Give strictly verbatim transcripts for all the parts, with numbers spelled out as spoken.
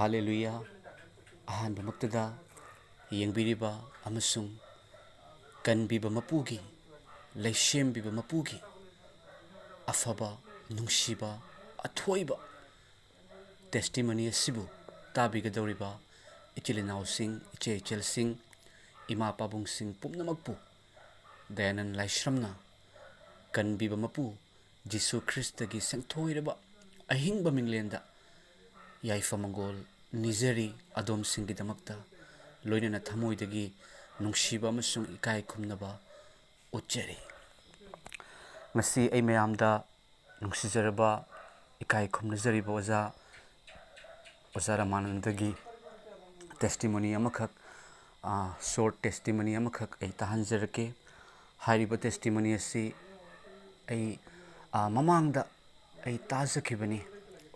ꯍꯥꯂꯦꯂꯨꯌꯥ꯫ ꯑꯍꯥꯟꯕꯃꯛꯇꯗ ꯌꯦꯡꯕꯤꯔꯤꯕ ꯑꯃꯁꯨꯡ ꯀꯟꯕꯤꯕ ꯃꯄꯨꯒꯤ, ꯂꯩꯁꯦꯝꯕꯤꯕ ꯃꯄꯨꯒꯤ ꯑꯐꯕ, ꯅꯨꯡꯁꯤꯕ, ꯑꯊꯣꯏꯕ testimony ꯑꯁꯤꯕꯨ ꯇꯥꯕꯤꯒꯗꯧꯔꯤꯕ ꯏꯆꯤꯜ ꯏꯅꯥꯎꯁꯤꯡ, ꯏꯆꯦ ꯏꯆꯜꯁꯤꯡ, ꯏꯃꯥ ꯄꯥꯕꯨꯡꯁꯤꯡ ꯄꯨꯝꯅꯃꯛꯄꯨ ꯗꯌꯥꯅꯟ ꯂꯥꯏꯁ꯭ꯔꯝꯅ ꯀꯟꯕꯤꯕ ꯃꯄꯨ ꯖꯤꯁꯨ ꯈ꯭ꯔꯤꯁꯇꯒꯤ ꯁꯦꯡꯊꯣꯏꯔꯕ ꯑꯍꯤꯡꯕ ꯃꯤꯡꯂꯦꯟꯗ ꯌꯥꯏꯐ ꯃꯪꯒꯣꯜ ꯅꯤꯖꯔꯤ꯫ ꯑꯗꯣꯝꯁꯤꯡꯒꯤꯗꯃꯛꯇ ꯂꯣꯏꯅꯅ ꯊꯃꯣꯏꯗꯒꯤ ꯅꯨꯡꯁꯤꯕ ꯑꯃꯁꯨꯡ ꯏꯀꯥꯏ ꯈꯨꯝꯅꯕ ꯎꯠꯆꯔꯤ꯫ ꯉꯁꯤ ꯑꯩ ꯃꯌꯥꯝꯗ ꯅꯨꯡꯁꯤꯖꯔꯕ, ꯏꯀꯥꯏ ꯈꯨꯝꯅꯖꯔꯤꯕ ꯑꯣꯖꯥ, ꯑꯣꯖꯥ ꯔꯥꯃꯥꯅꯟꯗꯒꯤ testimony ꯑꯃꯈꯛ, ꯑ, short testimony ꯑꯃꯈꯛ ꯑꯩ ꯇꯥꯍꯟꯖꯔꯛꯀꯦ꯫ ꯍꯥꯏꯔꯤꯕ testimony ꯑꯁꯤ ꯑꯩ, ꯑ, ꯃꯃꯥꯡꯗ ꯑꯩ ꯇꯥꯖꯈꯤꯕꯅꯤ,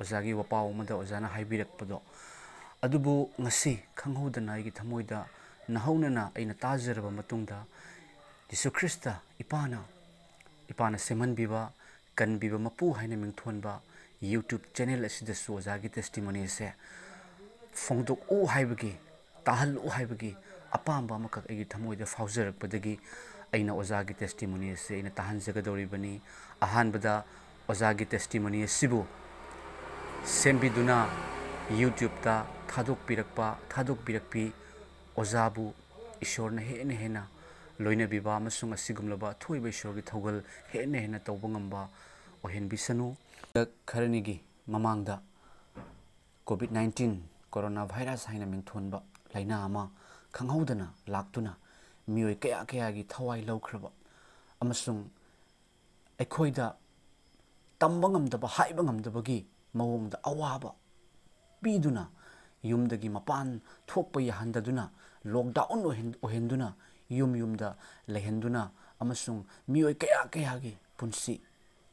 ꯑꯣꯖꯥꯒꯤ ꯋꯥꯄꯥꯎ ꯑꯃꯗ ꯑꯣꯖꯥꯅ ꯍꯥꯏꯕꯤꯔꯛꯄꯗꯣ꯫ ꯑꯗꯨꯕꯨ ꯉꯁꯤ ꯈꯪꯍꯧꯗꯅ ꯑꯩꯒꯤ ꯊꯃꯣꯏꯗ ꯅꯧꯍꯧꯅꯅ ꯑꯩꯅ ꯇꯥꯖꯔꯕ ꯃꯇꯨꯡꯗ, ꯖꯤꯁꯨ ꯈ꯭ꯔꯤꯁꯇ ꯏꯄꯥꯅ, ꯏꯄꯥꯅ ꯁꯦꯝꯍꯟꯕꯤꯕ, ꯀꯟꯕꯤꯕ ꯃꯄꯨ ꯍꯥꯏꯅ ꯃꯤꯡꯊꯣꯟꯕ YouTube channel ꯑꯁꯤꯗꯁꯨ ꯑꯣꯖꯥꯒꯤ testimony ꯑꯁꯦ ꯐꯣꯡꯗꯣꯛꯎ ꯍꯥꯏꯕꯒꯤ, ꯇꯥꯍꯜꯂꯨ ꯍꯥꯏꯕꯒꯤ ꯑꯄꯥꯝꯕ ꯑꯃꯈꯛ ꯑꯩꯒꯤ ꯊꯃꯣꯏꯗ ꯐꯥꯎꯖꯔꯛꯄꯗꯒꯤ ꯑꯩꯅ ꯑꯣꯖꯥꯒꯤ testimony ꯑꯁꯤ ꯑꯩꯅ ꯇꯥꯍꯟꯖꯒꯗꯧꯔꯤꯕꯅꯤ꯫ ꯑꯍꯥꯟꯕꯗ ꯑꯣꯖꯥꯒꯤ testimony ꯑꯁꯤꯕꯨ ꯁꯦꯝꯕꯤꯗꯨꯅ YouTubeꯇ ꯊꯥꯗꯣꯛꯄꯤꯔꯛꯄ, ꯊꯥꯗꯣꯛꯄꯤꯔꯛꯄꯤ ꯑꯣꯖꯥꯕꯨ ꯏꯁꯣꯔꯅ ꯍꯦꯟꯅ ꯍꯦꯟꯅ ꯂꯣꯏꯅꯕꯤꯕ ꯑꯃꯁꯨꯡ ꯑꯁꯤꯒꯨꯝꯂꯕ ꯑꯊꯣꯏꯕ ꯏꯁꯣꯔꯒꯤ ꯊꯧꯒꯜ ꯍꯦꯟꯅ ꯍꯦꯟꯅ ꯇꯧꯕ ꯉꯝꯕ ꯑꯣꯏꯍꯟꯕꯤꯁꯅꯨ꯫ ꯈꯔꯅꯤꯒꯤ ꯃꯃꯥꯡꯗ COVID nineteen, corona virus ꯍꯥꯏꯅ ꯃꯤꯡꯊꯣꯟꯕ ꯂꯥꯏꯅꯥ ꯑꯃ ꯈꯪꯍꯧꯗꯅ ꯂꯥꯛꯇꯨꯅ ꯃꯤꯑꯣꯏ ꯀꯌꯥ ꯀꯌꯥꯒꯤ ꯊꯋꯥꯏ ꯂꯧꯈ꯭ꯔꯕ ꯑꯃꯁꯨꯡ ꯑꯩꯈꯣꯏꯗ ꯇꯝꯕ ꯉꯝꯗꯕ, ꯍꯥꯏꯕ ꯉꯝꯗꯕꯒꯤ ꯃꯑꯣꯡꯗ ꯑꯋꯥꯕ ꯄꯤꯗꯨꯅ, ꯌꯨꯝꯗꯒꯤ ꯃꯄꯥꯟ ꯊꯣꯛꯄ ꯌꯥꯍꯟꯗꯗꯨꯅ, lockdown ꯑꯣꯏꯍꯟ-, ꯑꯣꯏꯍꯟꯗꯨꯅ, ꯌꯨꯝ ꯌꯨꯝꯗ ꯂꯩꯍꯟꯗꯨꯅ ꯑꯃꯁꯨꯡ ꯃꯤꯑꯣꯏ ꯀꯌꯥ ꯀꯌꯥꯒꯤ ꯄꯨꯟꯁꯤ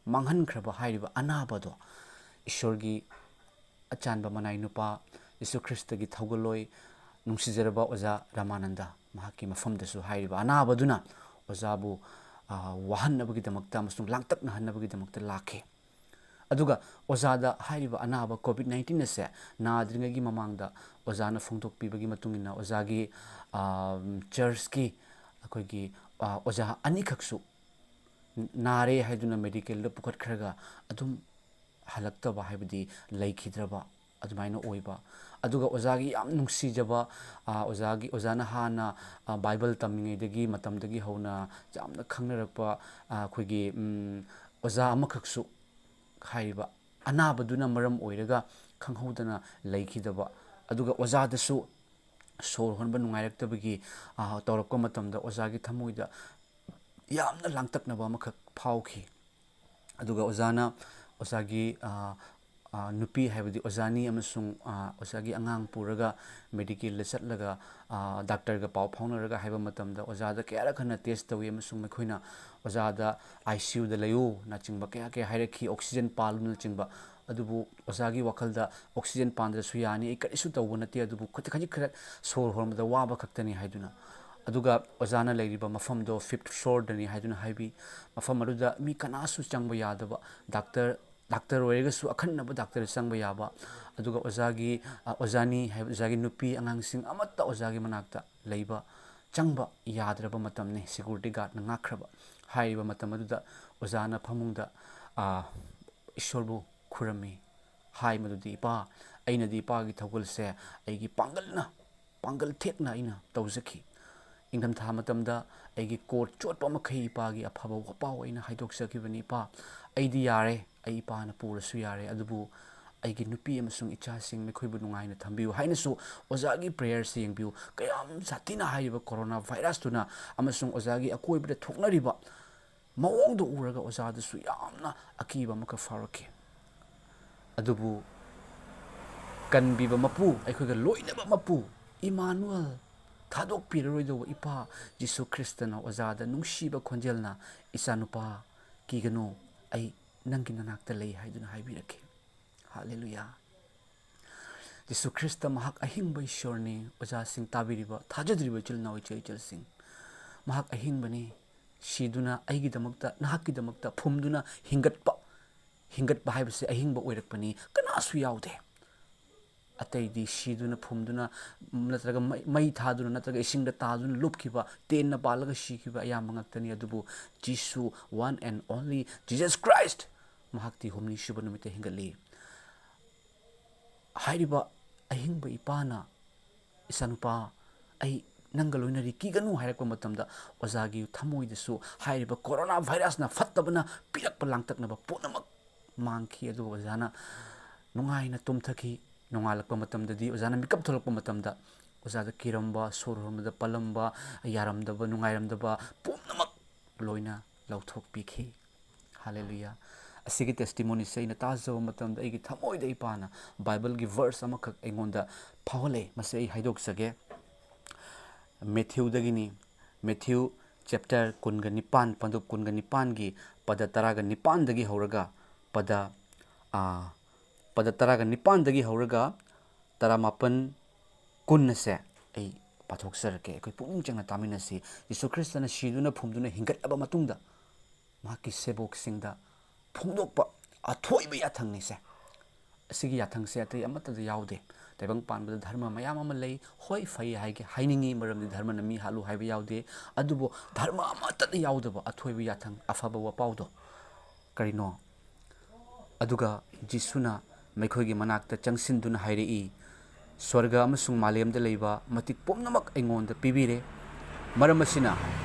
ꯃꯥꯡꯍꯟꯈ꯭ꯔꯕ ꯍꯥꯏꯔꯤꯕ ꯑꯅꯥꯕꯗꯣ, ꯏꯁꯣꯔꯒꯤ ꯑꯆꯥꯟꯕ ꯃꯅꯥꯏ ꯅꯨꯄꯥ ꯖꯤꯁꯨ ꯈ꯭ꯔꯤꯁꯇꯒꯤ ꯊꯧꯒꯜꯂꯣꯏ ꯅꯨꯡꯁꯤꯖꯔꯕ ꯑꯣꯖꯥ ꯔꯥꯃꯥꯅꯟꯗ ꯃꯍꯥꯛꯀꯤ ꯃꯐꯝꯗꯁꯨ ꯍꯥꯏꯔꯤꯕ ꯑꯅꯥꯕꯗꯨꯅ ꯑꯣꯖꯥꯕꯨ, ꯑ, ꯋꯥꯍꯟꯅꯕꯒꯤꯗꯃꯛꯇ ꯑꯃꯁꯨꯡ ꯂꯥꯡꯇꯛꯅꯍꯟꯅꯕꯒꯤꯗꯃꯛꯇ ꯂꯥꯛꯈꯤ꯫ ꯑꯗꯨꯒ ꯑꯣꯖꯥꯗ ꯍꯥꯏꯔꯤꯕ ꯑꯅꯥꯕ ꯀꯣꯚꯤꯗ ꯅꯥꯏꯟꯇꯤꯟ ꯑꯁꯦ ꯅꯥꯗ꯭ꯔꯤꯉꯩꯒꯤ ꯃꯃꯥꯡꯗ ꯑꯣꯖꯥꯅ ꯐꯣꯡꯗꯣꯛꯄꯤꯕꯒꯤ ꯃꯇꯨꯡ ꯏꯟꯅ ꯑꯣꯖꯥꯒꯤ, ꯑ, ꯆꯔꯆꯀꯤ ꯑꯩꯈꯣꯏꯒꯤ, ꯑ, ꯑꯣꯖꯥ ꯑꯅꯤꯈꯛꯁꯨ ꯅꯥꯔꯦ ꯍꯥꯏꯗꯨꯅ ꯃꯦꯗꯤꯀꯦꯜꯗ ꯄꯨꯈꯠꯈ꯭ꯔꯒ ꯑꯗꯨꯝ ꯍꯜꯂꯛꯇꯕ, ꯍꯥꯏꯕꯗꯤ ꯂꯩꯈꯤꯗ꯭ꯔꯕ ꯑꯗꯨꯃꯥꯏꯅ ꯑꯣꯏꯕ꯫ ꯑꯗꯨꯒ ꯑꯣꯖꯥꯒꯤ ꯌꯥꯝ ꯅꯨꯡꯁꯤꯖꯕ, ꯑ, ꯑꯣꯖꯥꯒꯤ, ꯑꯣꯖꯥꯅ ꯍꯥꯟꯅ, ꯑ, ꯕꯥꯏꯕꯜ ꯇꯝꯃꯤꯉꯩꯗꯒꯤ, ꯃꯇꯝꯗꯒꯤ ꯍꯧꯅ ꯌꯥꯝꯅ ꯈꯪꯅꯔꯛꯄ, ꯑ, ꯑꯩꯈꯣꯏꯒꯤ, ꯎꯝ, ꯑꯣꯖꯥ ꯑꯃꯈꯛꯁꯨ ꯍꯥꯏꯔꯤꯕ ꯑꯅꯥꯕꯗꯨꯅ ꯃꯔꯝ ꯑꯣꯏꯔꯒ ꯈꯪꯍꯧꯗꯅ ꯂꯩꯈꯤꯗꯕ꯫ ꯑꯗꯨꯒ ꯑꯣꯖꯥꯗꯁꯨ ꯁꯣꯔ ꯍꯣꯟꯕ ꯅꯨꯡꯉꯥꯏꯔꯛꯇꯕꯒꯤ, ꯑ, ꯇꯧꯔꯛꯄ ꯃꯇꯝꯗ ꯑꯣꯖꯥꯒꯤ ꯊꯃꯣꯏꯗ ꯌꯥꯝꯅ ꯂꯥꯡꯇꯛꯅꯕ ꯑꯃꯈꯛ ꯐꯥꯎꯈꯤ꯫ ꯑꯗꯨꯒ ꯑꯣꯖꯥꯅ, ꯑꯣꯖꯥꯒꯤ, ꯑ, ꯑ, ꯅꯨꯄꯤ, ꯍꯥꯏꯕꯗꯤ ꯑꯣꯖꯥꯅꯤ ꯑꯃꯁꯨꯡ, ꯑ, ꯑꯣꯖꯥꯒꯤ ꯑꯉꯥꯡ ꯄꯨꯔꯒ ꯃꯦꯗꯤꯀꯦꯜꯗ ꯆꯠꯂꯒ, ꯑ, ꯗꯥꯛꯇꯔꯒ ꯄꯥꯎ ꯐꯥꯎꯅꯔꯒ ꯍꯥꯏꯕ ꯃꯇꯝꯗ, ꯑꯣꯖꯥꯗ ꯀꯌꯥꯔꯛ ꯍꯟꯅ ꯇꯦꯁ ꯇꯧꯏ ꯑꯃꯁꯨꯡ ꯃꯈꯣꯏꯅ ꯑꯣꯖꯥꯗ ꯑꯥꯏ ꯁꯤ ꯌꯨꯗ ꯂꯩꯌꯨ ꯅꯆꯤꯡꯕ ꯀꯌꯥ ꯀꯌꯥ ꯍꯥꯏꯔꯛꯈꯤ, ꯑꯣꯛꯁꯤꯖꯦꯟ ꯄꯥꯜꯂꯨꯅꯆꯤꯡꯕ꯫ ꯑꯗꯨꯕꯨ ꯑꯣꯖꯥꯒꯤ ꯋꯥꯈꯜꯗ ꯑꯣꯛꯁꯤꯖꯦꯟ ꯄꯥꯟꯗ꯭ꯔꯁꯨ ꯌꯥꯅꯤ, ꯑꯩ ꯀꯔꯤꯁꯨ ꯇꯧꯕ ꯅꯠꯇꯦ, ꯑꯗꯨꯕꯨ ꯈꯖꯤꯛ ꯈꯖꯤꯛ ꯈꯔ ꯁꯣꯔ ꯍꯣꯟꯕꯗ ꯋꯥꯕ ꯈꯛꯇꯅꯤ ꯍꯥꯏꯗꯨꯅ꯫ ꯑꯗꯨꯒ ꯑꯣꯖꯥꯅ ꯂꯩꯔꯤꯕ ꯃꯐꯝꯗꯣ ꯐꯤꯐꯠ ꯐ꯭ꯂꯣꯔꯗꯅꯤ ꯍꯥꯏꯗꯨꯅ ꯍꯥꯏꯕꯤ꯫ ꯃꯐꯝ ꯑꯗꯨꯗ ꯃꯤ ꯀꯅꯥꯁꯨ ꯆꯪꯕ ꯌꯥꯗꯕ, ꯗꯥꯛꯇꯔ, ꯗꯥꯛꯇꯔ ꯑꯣꯏꯔꯒꯁꯨ ꯑꯈꯟꯅꯕ ꯗꯥꯛꯇꯔ ꯆꯪꯕ ꯌꯥꯕ, ꯑꯗꯨꯒ ꯑꯣꯖꯥꯒꯤ, ꯑ, ꯑꯣꯖꯥꯅꯤ ꯍꯥꯏꯕ, ꯑꯣꯖꯥꯒꯤ ꯅꯨꯄꯤ ꯑꯉꯥꯡꯁꯤꯡ ꯑꯃꯠꯇ ꯑꯣꯖꯥꯒꯤ ꯃꯅꯥꯛꯇ ꯂꯩꯕ, ꯆꯪꯕ ꯌꯥꯗ꯭ꯔꯕ ꯃꯇꯝꯅꯤ꯫ ꯁꯦꯀ꯭ꯌꯨꯔꯤꯇꯤ ꯒꯥꯔꯗꯅ ꯉꯥꯛꯈ꯭ꯔꯕ꯫ ꯍꯥꯏꯔꯤꯕ ꯃꯇꯝ ꯑꯗꯨꯗ ꯑꯣꯖꯥꯅ ꯐꯃꯨꯡꯗ, ꯑ, ꯏꯁꯣꯔꯕꯨ ꯈꯨꯔꯝꯃꯤ꯫ ꯍꯥꯏ ꯃꯗꯨꯗꯤ, "ꯏꯄꯥ, ꯑꯩꯅꯗꯤ ꯏꯄꯥꯒꯤ ꯊꯧꯒꯜꯁꯦ ꯑꯩꯒꯤ ꯄꯥꯡꯒꯜꯅ, ꯄꯥꯡꯒꯜ ꯊꯦꯛꯅ ꯑꯩꯅ ꯇꯧꯖꯈꯤ꯫ ꯏꯪꯊꯝꯊꯥ ꯃꯇꯝꯗ ꯑꯩꯒꯤ ꯀꯣꯠ ꯆꯣꯠꯄ ꯃꯈꯩ ꯏꯄꯥꯒꯤ ꯑꯐꯕ ꯋꯥꯄꯥꯎ ꯑꯩꯅ ꯍꯥꯏꯗꯣꯛꯆꯈꯤꯕꯅꯤ꯫ ꯏꯄꯥ, ꯑꯩꯗꯤ ꯌꯥꯔꯦ, ꯑꯩ ꯏꯄꯥꯅ ꯄꯨꯔꯁꯨ ꯌꯥꯔꯦ, ꯑꯗꯨꯕꯨ ꯑꯩꯒꯤ ꯅꯨꯄꯤ ꯑꯃꯁꯨꯡ ꯏꯆꯥꯁꯤꯡ ꯃꯈꯣꯏꯕꯨ ꯅꯨꯡꯉꯥꯏꯅ ꯊꯝꯕꯤꯌꯨ" ꯍꯥꯏꯅꯁꯨ ꯑꯣꯖꯥꯒꯤ ꯄ꯭ꯔꯦꯌꯔꯁꯦ ꯌꯦꯡꯕꯤꯌꯨ꯫ ꯀꯌꯥꯝ ꯁꯥꯊꯤꯅ ꯍꯥꯏꯔꯤꯕ ꯀꯣꯔꯣꯅꯥ ꯚꯥꯏꯔꯁꯇꯨꯅ ꯑꯃꯁꯨꯡ ꯑꯣꯖꯥꯒꯤ ꯑꯀꯣꯏꯕꯗ ꯊꯣꯛꯅꯔꯤꯕ ꯃꯑꯣꯡꯗꯣ ꯎꯔꯒ ꯑꯣꯖꯥꯗꯁꯨ ꯌꯥꯝꯅ ꯑꯀꯤꯕ ꯑꯃꯈꯛ ꯐꯥꯎꯔꯛꯈꯤ꯫ ꯑꯗꯨꯕꯨ ꯀꯟꯕꯤꯕ ꯃꯄꯨ, ꯑꯩꯈꯣꯏꯒ ꯂꯣꯏꯅꯕ ꯃꯄꯨ, ꯏꯃꯥꯅꯨꯑꯦꯜ, ꯊꯥꯗꯣꯛꯄꯤꯔꯔꯣꯏꯗꯧꯕ ꯏꯄꯥ ꯖꯤꯁꯨ ꯈ꯭ꯔꯤꯁꯇꯅ ꯑꯣꯖꯥꯗ ꯅꯨꯡꯁꯤꯕ ꯈꯣꯟꯖꯦꯜꯅ, "ꯏꯆꯥꯅꯨꯄꯥ, ꯀꯤꯒꯅꯨ, ꯑꯩ ꯅꯪꯒꯤ ꯅꯅꯥꯛꯇ ꯂꯩ" ꯍꯥꯏꯗꯨꯅ ꯍꯥꯏꯕꯤꯔꯛꯈꯤ꯫ ꯍꯥꯂꯦꯂꯨꯌꯥ! ꯖꯤꯁꯨ ꯈ꯭ꯔꯤꯁꯇ ꯃꯍꯥꯛ ꯑꯍꯤꯡꯕ ꯏꯁꯣꯔꯅꯤ꯫ ꯑꯣꯖꯥꯁꯤꯡ, ꯇꯥꯕꯤꯔꯤꯕ, ꯊꯥꯖꯗ꯭ꯔꯤꯕ ꯏꯆꯤꯜ ꯏꯅꯥꯎ, ꯏꯆꯦ ꯏꯆꯜꯁꯤꯡ, ꯃꯍꯥꯛ ꯑꯍꯤꯡꯕꯅꯤ꯫ ꯁꯤꯗꯨꯅ ꯑꯩꯒꯤꯗꯃꯛꯇ, ꯅꯍꯥꯛꯀꯤꯗꯃꯛꯇ ꯐꯨꯝꯗꯨꯅ ꯍꯤꯡꯒꯠꯄ, ꯍꯤꯡꯒꯠꯄ ꯍꯥꯏꯕꯁꯦ ꯑꯍꯤꯡꯕ ꯑꯣꯏꯔꯛꯄꯅꯤ꯫ ꯀꯅꯥꯁꯨ ꯌꯥꯎꯗꯦ꯫ ꯑꯇꯩꯗꯤ ꯁꯤꯗꯨꯅ, ꯐꯨꯝꯗꯨꯅ, ꯅꯠꯇ꯭ꯔꯒ ꯃꯩ, ꯃꯩ ꯊꯥꯗꯨꯅ, ꯅꯠꯇ꯭ꯔꯒ ꯏꯁꯤꯡꯗ ꯇꯥꯗꯨꯅ ꯂꯨꯞꯈꯤꯕ, ꯇꯦꯟꯅ ꯄꯥꯜꯂꯒ ꯁꯤꯈꯤꯕ ꯑꯌꯥꯝꯕ ꯉꯥꯛꯇꯅꯤ꯫ ꯑꯗꯨꯕꯨ ꯖꯤꯁꯨ, one and only Jesus Christ, ꯃꯍꯥꯛꯇꯤ ꯍꯨꯝꯅꯤ ꯁꯨꯕ ꯅꯨꯃꯤꯠꯇ ꯍꯤꯡꯒꯠꯂꯤ꯫ ꯍꯥꯏꯔꯤꯕ ꯑꯍꯤꯡꯕ ꯏꯄꯥꯅ, "ꯏꯆꯥꯅꯨꯄꯥ, ꯑꯩ ꯅꯪꯒ ꯂꯣꯏꯅꯔꯤ, ꯀꯤꯒꯅꯨ" ꯍꯥꯏꯔꯛꯄ ꯃꯇꯝꯗ, ꯑꯣꯖꯥꯒꯤ ꯊꯃꯣꯏꯗꯁꯨ ꯍꯥꯏꯔꯤꯕ ꯀꯣꯔꯣꯅꯥ ꯚꯥꯏꯔꯁꯅ ꯐꯠꯇꯕꯅ ꯄꯤꯔꯛꯄ ꯂꯥꯡꯇꯛꯅꯕ ꯄꯨꯝꯅꯃꯛ ꯃꯥꯡꯈꯤ꯫ ꯑꯗꯨꯒ ꯑꯣꯖꯥꯅ ꯅꯨꯡꯉꯥꯏꯅ ꯇꯨꯝꯊꯈꯤ꯫ ꯅꯣꯡꯉꯥꯜꯂꯛꯄ ꯃꯇꯝꯗꯗꯤ, ꯑꯣꯖꯥꯅ ꯃꯤꯀꯞ ꯊꯣꯛꯂꯛꯄ ꯃꯇꯝꯗ, ꯑꯣꯖꯥꯗ ꯀꯤꯔꯝꯕ, ꯁꯣꯔ ꯍꯣꯟꯕꯗ ꯄꯜꯂꯝꯕ, ꯌꯥꯔꯝꯗꯕ, ꯅꯨꯡꯉꯥꯏꯔꯝꯗꯕ ꯄꯨꯝꯅꯃꯛ ꯂꯣꯏꯅ ꯂꯧꯊꯣꯛꯄꯤꯈꯤ꯫ ꯍꯥꯂꯦꯂꯨꯌꯥ! ꯑꯁꯤꯒꯤ ꯇꯦꯁꯇꯤꯃꯣꯅꯤꯁꯦ ꯑꯩꯅ ꯇꯥꯖꯕ ꯃꯇꯝꯗ, ꯑꯩꯒꯤ ꯊꯃꯣꯏꯗ ꯏꯄꯥꯅ ꯕꯥꯏꯕꯜꯒꯤ ꯚꯔꯁ ꯑꯃꯈꯛ ꯑꯩꯉꯣꯟꯗ ꯐꯥꯎꯍꯜꯂꯦ꯫ ꯃꯁꯤ ꯑꯩ ꯍꯥꯏꯗꯣꯛꯆꯒꯦ꯫ ꯃꯦꯊ꯭ꯌꯨꯗꯒꯤꯅꯤ꯫ ꯃꯦꯊ꯭ꯌꯨ ꯆꯦꯞꯇꯔ ꯀꯨꯟꯒ ꯅꯤꯄꯥꯟ, ꯄꯟꯗꯨꯞ ꯀꯨꯟꯒ ꯅꯤꯄꯥꯟꯒꯤ ꯄꯗ ꯇꯔꯥꯒ ꯅꯤꯄꯥꯟꯗꯒꯤ ꯍꯧꯔꯒ ꯄꯗ, ꯑꯥ, ꯄꯗ ꯇꯔꯥꯒ ꯅꯤꯄꯥꯟꯗꯒꯤ ꯍꯧꯔꯒ ꯇꯔꯥꯃꯥꯄꯟ, ꯀꯨꯟ ꯑꯁꯦ ꯑꯩ ꯄꯥꯊꯣꯛꯆꯔꯛꯀꯦ꯫ ꯑꯩꯈꯣꯏ ꯄꯨꯛꯅꯤꯡ ꯆꯪꯅ ꯇꯥꯃꯤꯟꯅꯁꯤ꯫ ꯌꯤꯁꯨ ꯈ꯭ꯔꯤꯁꯇꯅ ꯁꯤꯗꯨꯅ ꯐꯨꯝꯗꯨꯅ ꯍꯤꯡꯒꯠꯂꯕ ꯃꯇꯨꯡꯗ, ꯃꯍꯥꯛꯀꯤ ꯁꯦꯕꯣꯛꯁꯤꯡꯗ ꯐꯣꯡꯗꯣꯛꯄ ꯑꯊꯣꯏꯕ ꯌꯥꯊꯪꯅꯤꯁꯦ꯫ ꯑꯁꯤꯒꯤ ꯌꯥꯊꯪꯁꯦ ꯑꯇꯩ ꯑꯃꯠꯇꯗ ꯌꯥꯎꯗꯦ꯫ ꯇꯥꯏꯕꯪ ꯄꯥꯟꯕꯗ ꯙꯔꯃ ꯃꯌꯥꯝ ꯑꯃ ꯂꯩ꯫ ꯍꯣꯏ, ꯐꯩ ꯍꯥꯏꯒꯦ, ꯍꯥꯏꯅꯤꯡꯉꯤ, ꯃꯔꯝꯗꯤ ꯙꯔꯃꯅ ꯃꯤ ꯍꯥꯠꯂꯨ ꯍꯥꯏꯕ ꯌꯥꯎꯗꯦ꯫ ꯑꯗꯨꯕꯨ ꯙꯔꯃ ꯑꯃꯠꯇꯗ ꯌꯥꯎꯗꯕ ꯑꯊꯣꯏꯕ ꯌꯥꯊꯪ, ꯑꯐꯕ ꯋꯥꯄꯥꯎꯗꯣ ꯀꯔꯤꯅꯣ? ꯑꯗꯨꯒ ꯖꯤꯁꯨꯅ ꯃꯈꯣꯏꯒꯤ ꯃꯅꯥꯛꯇ ꯆꯪꯁꯤꯟꯗꯨꯅ ꯍꯥꯏꯔꯛꯏ, "ꯁ꯭ꯋꯔꯒ ꯑꯃꯁꯨꯡ ꯃꯥꯂꯦꯝꯗ ꯂꯩꯕ ꯃꯇꯤꯛ ꯄꯨꯝꯅꯃꯛ ꯑꯩꯉꯣꯟꯗ ꯄꯤꯕꯤꯔꯦ꯫ ꯃꯔꯝ ꯑꯁꯤꯅ,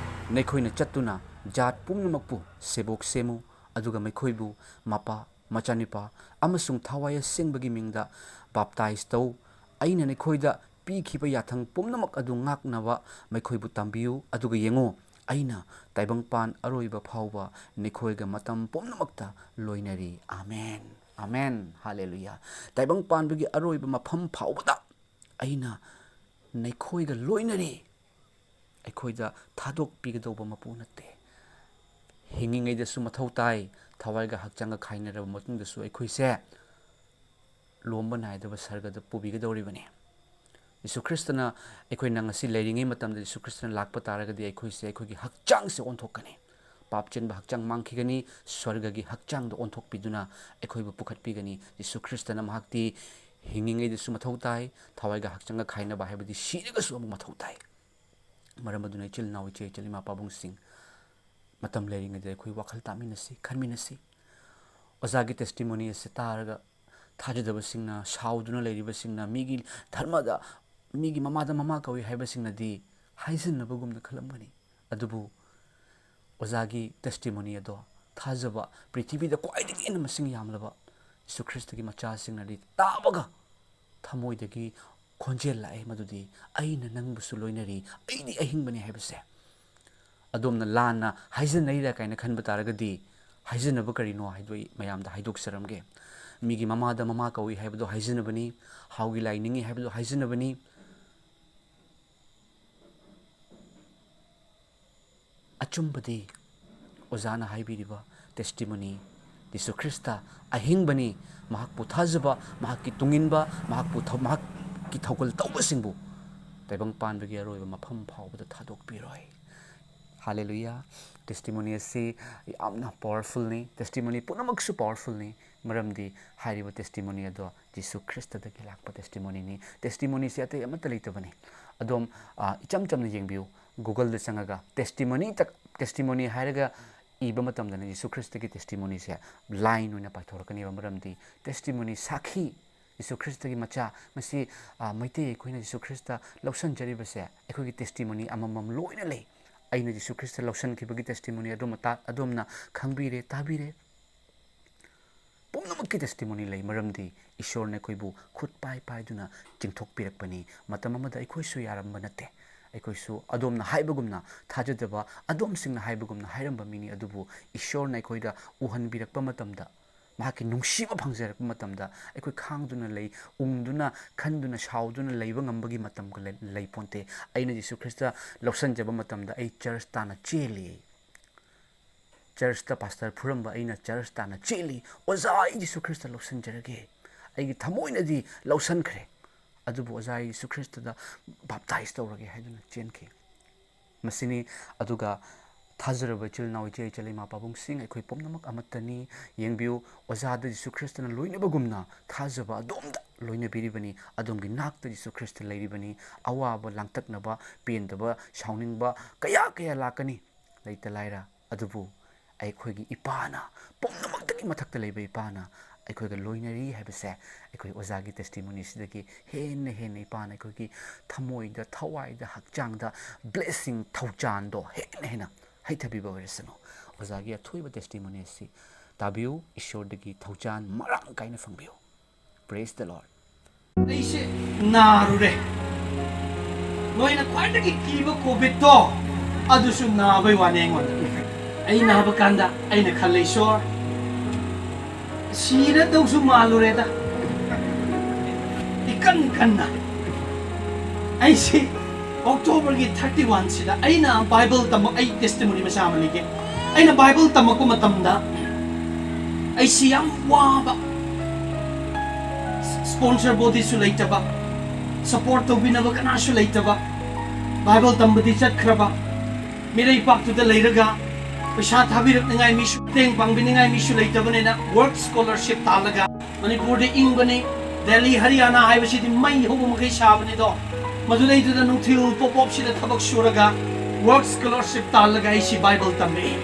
ꯅꯈꯣꯏꯅ ꯆꯠꯇꯨꯅ ꯖꯥꯠ ꯄꯨꯝꯅꯃꯛꯄꯨ ꯁꯦꯕꯣꯛ ꯁꯦꯝꯃꯨ, ꯑꯗꯨꯒ ꯃꯈꯣꯏꯕꯨ ꯃꯄꯥ, ꯃꯆꯥꯅꯨꯄꯥ ꯑꯃꯁꯨꯡ ꯊꯋꯥꯏ ꯑꯁꯦꯡꯕꯒꯤ ꯃꯤꯡꯗ ꯕꯥꯞꯇꯥꯏꯖ ꯇꯧ꯫ ꯑꯩꯅ ꯅꯈꯣꯏꯗ ꯄꯤꯈꯤꯕ ꯌꯥꯊꯪ ꯄꯨꯝꯅꯃꯛ ꯑꯗꯨ ꯉꯥꯛꯅꯕ ꯃꯈꯣꯏꯕꯨ ꯇꯝꯕꯤꯌꯨ, ꯑꯗꯨꯒ ꯌꯦꯡꯉꯨ, ꯑꯩꯅ ꯇꯥꯏꯕꯪꯄꯥꯟ ꯑꯔꯣꯏꯕ ꯐꯥꯎꯕ ꯅꯈꯣꯏꯒ ꯃꯇꯝ ꯄꯨꯝꯅꯃꯛꯇ ꯂꯣꯏꯅꯔꯤ꯫ ꯑꯥꯃꯦꯟ, ꯑꯥꯃꯦꯟ, ꯍꯥꯂꯦꯂꯨꯌꯥ꯫ ꯇꯥꯏꯕꯪ ꯄꯥꯟꯕꯒꯤ ꯑꯔꯣꯏꯕ ꯃꯐꯝ ꯐꯥꯎꯕꯗ ꯑꯩꯅ ꯅꯈꯣꯏꯒ ꯂꯣꯏꯅꯔꯤ꯫ ꯑꯩꯈꯣꯏꯗ ꯊꯥꯗꯣꯛꯄꯤꯒꯗꯧꯕ ꯃꯄꯨ ꯅꯠꯇꯦ꯫ ꯍꯤꯡꯉꯤꯉꯩꯗꯁꯨ ꯃꯊꯧ ꯇꯥꯏ, ꯊꯋꯥꯏꯒ ꯍꯛꯆꯥꯡꯒ ꯈꯥꯏꯅꯔꯕ ꯃꯇꯨꯡꯗꯁꯨ ꯑꯩꯈꯣꯏꯁꯦ ꯂꯣꯝꯕ ꯅꯥꯏꯗꯕ ꯁꯔꯒꯗ ꯄꯨꯕꯤꯒꯗꯧꯔꯤꯕꯅꯤ꯫ ꯌꯤꯁꯨ ꯈ꯭ꯔꯤꯁꯇꯅ, ꯑꯩꯈꯣꯏꯅ ꯉꯁꯤ ꯂꯩꯔꯤꯉꯩ ꯃꯇꯝꯗ ꯌꯤꯁꯨ ꯈ꯭ꯔꯤꯁꯇꯅ ꯂꯥꯛꯄ ꯇꯥꯔꯒꯗꯤ, ꯑꯩꯈꯣꯏꯁꯦ, ꯑꯩꯈꯣꯏꯒꯤ ꯍꯛꯆꯥꯡꯁꯦ ꯑꯣꯟꯊꯣꯛꯀꯅꯤ꯫ ꯄꯥꯞ ꯆꯦꯟꯕ ꯍꯛꯆꯥꯡ ꯃꯥꯡꯈꯤꯒꯅꯤ, ꯁ꯭ꯋꯔꯒꯒꯤ ꯍꯛꯆꯥꯡꯗ ꯑꯣꯟꯊꯣꯛꯄꯤꯗꯨꯅ ꯑꯩꯈꯣꯏꯕꯨ ꯄꯨꯈꯠꯄꯤꯒꯅꯤ꯫ ꯖꯤꯁꯨ ꯈ꯭ꯔꯤꯁꯇꯅ ꯃꯍꯥꯛꯇꯤ ꯍꯤꯡꯉꯤꯉꯩꯗꯁꯨ ꯃꯊꯧ ꯇꯥꯏ, ꯊꯋꯥꯏꯒ ꯍꯛꯆꯥꯡꯒ ꯈꯥꯏꯅꯕ ꯍꯥꯏꯕꯗꯤ ꯁꯤꯔꯒꯁꯨ ꯑꯃꯨꯛ ꯃꯊꯧ ꯇꯥꯏ꯫ ꯃꯔꯝ ꯑꯗꯨꯅ ꯏꯆꯤꯜ ꯏꯅꯥꯎ, ꯏꯆꯦ ꯏꯆꯜ, ꯏꯃꯥ ꯄꯥꯕꯨꯡꯁꯤꯡ, ꯃꯇꯝ ꯂꯩꯔꯤꯉꯩꯗ ꯑꯩꯈꯣꯏ ꯋꯥꯈꯜ ꯇꯥꯃꯤꯟꯅꯁꯤ, ꯈꯟꯃꯤꯟꯅꯁꯤ꯫ ꯑꯣꯖꯥꯒꯤ testimony ꯑꯁꯤ ꯇꯥꯔꯒ ꯊꯥꯖꯗꯕꯁꯤꯡꯅ, ꯁꯥꯎꯗꯨꯅ ꯂꯩꯔꯤꯕꯁꯤꯡꯅ, ꯃꯤꯒꯤ ꯙꯔꯃꯗ, ꯃꯤꯒꯤ ꯃꯃꯥꯗ ꯃꯃꯥ ꯀꯧꯏ ꯍꯥꯏꯕꯁꯤꯡꯅꯗꯤ ꯍꯥꯏꯖꯤꯟꯅꯕꯒꯨꯝꯅ ꯈꯜꯂꯝꯒꯅꯤ꯫ ꯑꯗꯨꯕꯨ ꯑꯣꯖꯥꯒꯤ testimony ꯑꯗꯣ ꯊꯥꯖꯕ, ꯄ꯭ꯔꯤꯊꯤꯕꯤꯗ ꯈ꯭ꯋꯥꯏꯗꯒꯤ ꯍꯦꯟꯅ ꯃꯁꯤꯡ ꯌꯥꯝꯂꯕ ꯖꯤꯁꯨ ꯈ꯭ꯔꯤꯁꯇꯒꯤ ꯃꯆꯥꯁꯤꯡꯅꯗꯤ ꯇꯥꯕꯒ ꯊꯃꯣꯏꯗꯒꯤ ꯈꯣꯟꯖꯦꯜ ꯂꯥꯛꯑꯦ, ꯃꯗꯨꯗꯤ, "ꯑꯩꯅ ꯅꯪꯕꯨꯁꯨ ꯂꯣꯏꯅꯔꯤ, ꯑꯩꯗꯤ ꯑꯍꯤꯡꯕꯅꯤ" ꯍꯥꯏꯕꯁꯦ꯫ ꯑꯗꯣꯝꯅ ꯂꯥꯟꯅ ꯍꯥꯏꯖꯟꯅꯩꯔꯥ ꯀꯥꯏꯅ ꯈꯟꯕ ꯇꯥꯔꯒꯗꯤ, ꯍꯥꯏꯖꯟꯅꯕ ꯀꯔꯤꯅꯣ ꯍꯥꯏꯗꯣ ꯑꯩ ꯃꯌꯥꯝꯗ ꯍꯥꯏꯗꯣꯛꯆꯔꯝꯒꯦ꯫ ꯃꯤꯒꯤ ꯃꯃꯥꯗ ꯃꯃꯥ ꯀꯧꯏ ꯍꯥꯏꯕꯗꯣ ꯍꯥꯏꯖꯟꯅꯕꯅꯤ, ꯍꯥꯎꯒꯤ ꯂꯥꯏ ꯅꯤꯡꯉꯤ ꯍꯥꯏꯕꯗꯣ ꯍꯥꯏꯖꯟꯅꯕꯅꯤ꯫ ꯑꯆꯨꯝꯕꯗꯤ ꯑꯣꯖꯥꯅ ꯍꯥꯏꯕꯤꯔꯤꯕ testimony, ꯖꯤꯁꯨ ꯈ꯭ꯔꯤꯁꯇ ꯑꯍꯤꯡꯕꯅꯤ, ꯃꯍꯥꯛꯄꯨ ꯊꯥꯖꯕ, ꯃꯍꯥꯛꯀꯤ ꯇꯨꯡꯏꯟꯕ, ꯃꯍꯥꯛꯄꯨ ꯊꯧ-, ꯃꯍꯥꯛꯀꯤ ꯊꯧꯒꯜ ꯇꯧꯕꯁꯤꯡꯕꯨ ꯇꯥꯏꯕꯪ ꯄꯥꯟꯕꯒꯤ ꯑꯔꯣꯏꯕ ꯃꯐꯝ ꯐꯥꯎꯕꯗ ꯊꯥꯗꯣꯛꯄꯤꯔꯣꯏ꯫ ꯍꯥꯂꯦꯂꯨꯌꯥ! Testimony ꯑꯁꯤ ꯌꯥꯝꯅ powerfulꯅꯤ꯫ Testimony ꯄꯨꯝꯅꯃꯛꯁꯨ powerfulꯅꯤ, ꯃꯔꯝꯗꯤ ꯍꯥꯏꯔꯤꯕ testimony ꯑꯗꯣ ꯖꯤꯁꯨ ꯈ꯭ꯔꯤꯁꯇꯗꯒꯤ ꯂꯥꯛꯄ testimonyꯅꯤ꯫ Testimonyꯁꯤ ꯑꯇꯩ ꯑꯃꯠꯇ ꯂꯩꯇꯕꯅꯤ꯫ ꯑꯗꯣꯝ, ꯑ, ꯏꯆꯝ ꯆꯝꯅ ꯌꯦꯡꯕꯤꯌꯨ, Googleꯗ ꯆꯪꯉꯒ testimony ꯇꯛ-, testimony ꯍꯥꯏꯔꯒ ꯏꯕ ꯃꯇꯝꯗꯅ ꯖꯤꯁꯨ ꯈ꯭ꯔꯤꯁꯇꯒꯤ testimonyꯁꯦ line ꯑꯣꯏꯅ ꯄꯥꯏꯊꯣꯔꯛꯀꯅꯦꯕ, ꯃꯔꯝꯗꯤ testimony, ꯁꯥꯈꯤ, ꯖꯤꯁꯨ ꯈ꯭ꯔꯤꯁꯇꯒꯤ ꯃꯆꯥ, ꯃꯁꯤ, ꯑ, ꯃꯩꯇꯩ ꯑꯩꯈꯣꯏꯅ ꯖꯤꯁꯨ ꯈ꯭ꯔꯤꯁꯇ ꯂꯧꯁꯟꯖꯔꯤꯕꯁꯦ ꯑꯩꯈꯣꯏꯒꯤ testimony ꯑꯃꯃꯝ ꯂꯣꯏꯅ ꯂꯩ꯫ ꯑꯩꯅ ꯖꯤꯁꯨ ꯈ꯭ꯔꯤꯁꯇ ꯂꯧꯁꯟꯈꯤꯕꯒꯤ testimony ꯑꯗꯣꯝ ꯇꯥ-, ꯑꯗꯣꯝꯅ ꯈꯪꯕꯤꯔꯦ, ꯇꯥꯕꯤꯔꯦ꯫ ꯄꯨꯝꯅꯃꯛꯀꯤ testimony ꯂꯩ, ꯃꯔꯝꯗꯤ ꯏꯁꯣꯔꯅ ꯑꯩꯈꯣꯏꯕꯨ ꯈꯨꯠ ꯄꯥꯏ ꯄꯥꯏꯗꯨꯅ ꯆꯤꯡꯊꯣꯛꯄꯤꯔꯛꯄꯅꯤ꯫ ꯃꯇꯝ ꯑꯃꯗ ꯑꯩꯈꯣꯏꯁꯨ ꯌꯥꯔꯝꯕ ꯅꯠꯇꯦ꯫ ꯑꯩꯈꯣꯏꯁꯨ ꯑꯗꯣꯝꯅ ꯍꯥꯏꯕꯒꯨꯝꯅ, ꯊꯥꯖꯗꯕ ꯑꯗꯣꯝꯁꯤꯡꯅ ꯍꯥꯏꯕꯒꯨꯝꯅ ꯍꯥꯏꯔꯝꯕ ꯃꯤꯅꯤ, ꯑꯗꯨꯕꯨ ꯏꯁꯣꯔꯅ ꯑꯩꯈꯣꯏꯗ ꯎꯍꯟꯕꯤꯔꯛꯄ ꯃꯇꯝꯗ, ꯃꯍꯥꯛꯀꯤ ꯅꯨꯡꯁꯤꯕ ꯐꯪꯖꯔꯛꯄ ꯃꯇꯝꯗ, ꯑꯩꯈꯣꯏ ꯈꯥꯡꯗꯨꯅ ꯂꯩ, ꯎꯪꯗꯨꯅ, ꯈꯟꯗꯨꯅ, ꯁꯥꯎꯗꯨꯅ ꯂꯩꯕ ꯉꯝꯕꯒꯤ ꯃꯇꯝꯒ ꯂꯩ-, ꯂꯩꯄꯣꯟꯇꯦ꯫ ꯑꯩꯅ ꯖꯤꯁꯨ ꯈ꯭ꯔꯤꯁꯇ ꯂꯧꯁꯟꯖꯕ ꯃꯇꯝꯗ ꯑꯩ church ꯇꯥꯟꯅ ꯆꯦꯜꯂꯤ꯫ Churchꯇ pastor ꯐꯨꯔꯝꯕ ꯑꯩꯅ church ꯇꯥꯟꯅ ꯆꯦꯜꯂꯤ꯫ "ꯑꯣꯖꯥ, ꯑꯩ ꯖꯤꯁꯨ ꯈ꯭ꯔꯤꯁꯇ ꯂꯧꯁꯟꯖꯔꯒꯦ꯫ ꯑꯩꯒꯤ ꯊꯃꯣꯏꯅꯗꯤ ꯂꯧꯁꯟꯈ꯭ꯔꯦ꯫ ꯑꯗꯨꯕꯨ ꯑꯣꯖꯥ, ꯑꯩ ꯖꯤꯁꯨ ꯈ꯭ꯔꯤꯁꯇꯗ baptize ꯇꯧꯔꯒꯦ" ꯍꯥꯏꯗꯨꯅ ꯆꯦꯟꯈꯤ꯫ ꯃꯁꯤꯅꯤ꯫ ꯑꯗꯨꯒ ꯊꯥꯖꯔꯕ ꯏꯆꯤꯜ ꯏꯅꯥꯎ, ꯏꯆꯦ ꯏꯆꯜ, ꯏꯃꯥ ꯄꯥꯕꯨꯡꯁꯤꯡ, ꯑꯩꯈꯣꯏ ꯄꯨꯝꯅꯃꯛ ꯑꯃꯠꯇꯅꯤ꯫ ꯌꯦꯡꯕꯤꯌꯨ, ꯑꯣꯖꯥꯗ ꯖꯤꯁꯨ ꯈ꯭ꯔꯤꯁꯇꯅ ꯂꯣꯏꯅꯕꯒꯨꯝꯅ ꯊꯥꯖꯕ ꯑꯗꯣꯝꯗ ꯂꯣꯏꯅꯕꯤꯔꯤꯕꯅꯤ꯫ ꯑꯗꯣꯝꯒꯤ ꯅꯥꯛꯇ ꯖꯤꯁꯨ ꯈ꯭ꯔꯤꯁꯇ ꯂꯩꯔꯤꯕꯅꯤ꯫ ꯑꯋꯥꯕ, ꯂꯥꯡꯇꯛꯅꯕ, ꯄꯦꯟꯗꯕ, ꯁꯥꯎꯅꯤꯡꯕ ꯀꯌꯥ ꯀꯌꯥ ꯂꯥꯛꯀꯅꯤ, ꯂꯩꯇ ꯂꯥꯏꯔ꯫ ꯑꯗꯨꯕꯨ ꯑꯩꯈꯣꯏꯒꯤ ꯏꯄꯥꯅ, ꯄꯨꯝꯅꯃꯛꯇꯒꯤ ꯃꯊꯛꯇ ꯂꯩꯕ ꯏꯄꯥꯅ ꯑꯩꯈꯣꯏꯒ ꯂꯣꯏꯅꯔꯤ ꯍꯥꯏꯕꯁꯦ ꯑꯩꯈꯣꯏ ꯑꯣꯖꯥꯒꯤ testimony ꯁꯤꯗꯒꯤ ꯍꯦꯟꯅ ꯍꯦꯟꯅ ꯏꯄꯥꯅ ꯑꯩꯈꯣꯏꯒꯤ ꯊꯃꯣꯏꯗ, ꯊꯋꯥꯏꯗ, ꯍꯛꯆꯥꯡꯗ blessing, ꯊꯧꯖꯥꯟꯗꯣ ꯍꯦꯟꯅ ꯍꯦꯟꯅ ꯍꯩꯊꯕꯤꯕ ꯑꯣꯏꯔꯁꯅꯨ꯫ ꯑꯣꯖꯥꯒꯤ ꯑꯊꯣꯏꯕ testimony ꯑꯁꯤ ꯇꯥꯕꯤꯌꯨ, ꯏꯁꯣꯔꯗꯒꯤ ꯊꯧꯖꯥꯟ ꯃꯔꯥꯡ ꯀꯥꯏꯅ ꯐꯪꯕꯤꯌꯨ꯫ Praise the Lord꯫ ꯑꯩꯁꯦ ꯅꯥꯔꯨꯔꯦ꯫ ꯅꯣꯏꯅ ꯈ꯭ꯋꯥꯏꯗꯒꯤ ꯀꯤꯕ ꯀꯣꯚꯤꯗꯇꯣ, ꯑꯗꯨꯁꯨ ꯅꯥꯕꯩ ꯋꯥꯅꯤ ꯑꯩꯉꯣꯟꯗ꯫ ꯑꯩ ꯅꯥꯕ ꯀꯥꯟꯗ ꯑꯩꯅ ꯈꯜꯂꯦ, "ꯏꯁꯣꯔ, ꯁꯤꯔꯗꯧꯁꯨ ꯃꯥꯜꯂꯨꯔꯦꯗ"꯫ ꯏꯀꯟ ꯀꯟꯅ ꯑꯩꯁꯤ ꯑꯣꯛꯇꯣꯕꯔꯒꯤ thirty one ꯁꯤꯗ ꯑꯩꯅ ꯕꯥꯏꯕꯜ ꯇꯝꯕ, ꯑꯩ testimony ꯃꯆꯥ ꯑꯃ ꯂꯩꯒꯦ꯫ ꯑꯩꯅ ꯕꯥꯏꯕꯜ ꯇꯝꯃꯛꯄ ꯃꯇꯝꯗ ꯑꯩꯁꯤ ꯌꯥꯝ ꯋꯥꯕ, sponsor bodyꯁꯨ ꯂꯩꯇꯕ, support ꯇꯧꯕꯤꯅꯕ ꯀꯅꯥꯁꯨ ꯂꯩꯇꯕ, ꯕꯥꯏꯕꯜ ꯇꯝꯕꯗꯤ ꯆꯠꯈ꯭ꯔꯕ, ꯃꯤꯔꯩꯄꯥꯛꯇꯨꯗ ꯂꯩꯔꯒ ꯄꯩꯁꯥ ꯊꯥꯕꯤꯔꯛꯅꯤꯉꯥꯏ ꯃꯤꯁꯨ, ꯃꯇꯦꯡ ꯄꯥꯡꯕꯤꯅꯤꯉꯥꯏ ꯃꯤꯁꯨ ꯂꯩꯇꯕꯅꯤꯅ work scholarship ꯇꯥꯜꯂꯒ, ꯃꯅꯤꯄꯨꯔꯗ ꯏꯪꯕꯅꯤ, ꯗꯦꯜꯂꯤ, ꯍꯔꯤꯌꯥꯅꯥ ꯍꯥꯏꯕꯁꯤꯗꯤ ꯃꯩ ꯍꯧꯕ ꯃꯈꯩ ꯁꯥꯕꯅꯤꯗꯣ, ꯃꯗꯨꯗꯩꯗꯨꯗ ꯅꯨꯡꯊꯤꯜ ꯄꯣꯞ ꯄꯣꯞꯁꯤꯗ ꯊꯕꯛ ꯁꯨꯔꯒ work scholarship ꯇꯥꯜꯂꯒ ꯑꯩꯁꯤ ꯕꯥꯏꯕꯜ ꯇꯝꯃꯛꯏ꯫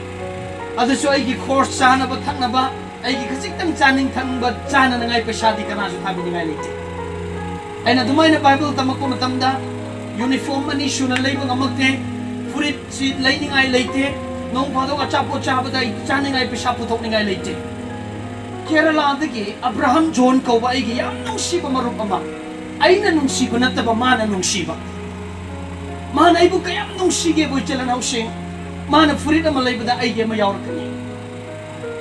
ꯑꯗꯨꯁꯨ ꯑꯩꯒꯤ ꯈꯣꯔꯁ, ꯆꯥꯅꯕ ꯊꯛꯅꯕ, ꯑꯩꯒꯤ ꯈꯖꯤꯛꯇꯪ ꯆꯥꯅꯤꯡ ꯊꯛꯅꯤꯡꯕ ꯆꯥꯅꯅꯉꯥꯏ ꯄꯩꯁꯥꯗꯤ ꯀꯅꯥꯁꯨ ꯊꯥꯕꯤꯅꯤꯡꯉꯥꯏ ꯂꯩꯇꯦ꯫ ꯑꯩꯅ ꯑꯗꯨꯃꯥꯏꯅ ꯕꯥꯏꯕꯜ ꯇꯝꯃꯛꯄ ꯃꯇꯝꯗ ꯌꯨꯅꯤꯐꯣꯔꯝ ꯑꯅꯤ ꯁꯨꯅ ꯂꯩꯕ ꯉꯝꯃꯛꯇꯦ, ꯐꯨꯔꯤꯠꯁꯤ ꯂꯩꯅꯤꯡꯉꯥꯏ ꯂꯩꯇꯦ, ꯅꯣꯡ ꯐꯥꯗꯣꯛ ꯑꯆꯥꯄꯣꯠ ꯆꯥꯕꯗ ꯑꯩ ꯆꯥꯅꯤꯡꯉꯥꯏ ꯄꯩꯁꯥ ꯄꯨꯊꯣꯛꯅꯤꯡꯉꯥꯏ ꯂꯩꯇꯦ꯫ ꯀꯦꯔꯂꯥꯗꯒꯤ ꯑꯕ꯭ꯔꯥꯍꯝ ꯖꯣꯟ ꯀꯧꯕ ꯑꯩꯒꯤ ꯌꯥꯝ ꯅꯨꯡꯁꯤꯕ ꯃꯔꯨꯞ ꯑꯃ, ꯑꯩꯅ ꯅꯨꯡꯁꯤꯕ ꯅꯠꯇꯕ ꯃꯥꯅ ꯅꯨꯡꯁꯤꯕ, ꯃꯥꯅ ꯑꯩꯕꯨ ꯀꯌꯥꯝ ꯅꯨꯡꯁꯤꯒꯦꯕꯨ, ꯏꯆꯤꯜ ꯏꯅꯥꯎꯁꯤꯡ, ꯃꯥꯅ ꯐꯨꯔꯤꯠ ꯑꯃ ꯂꯩꯕꯗ ꯑꯩꯒꯤ ꯑꯃ ꯌꯥꯎꯔꯛꯀꯅꯤ꯫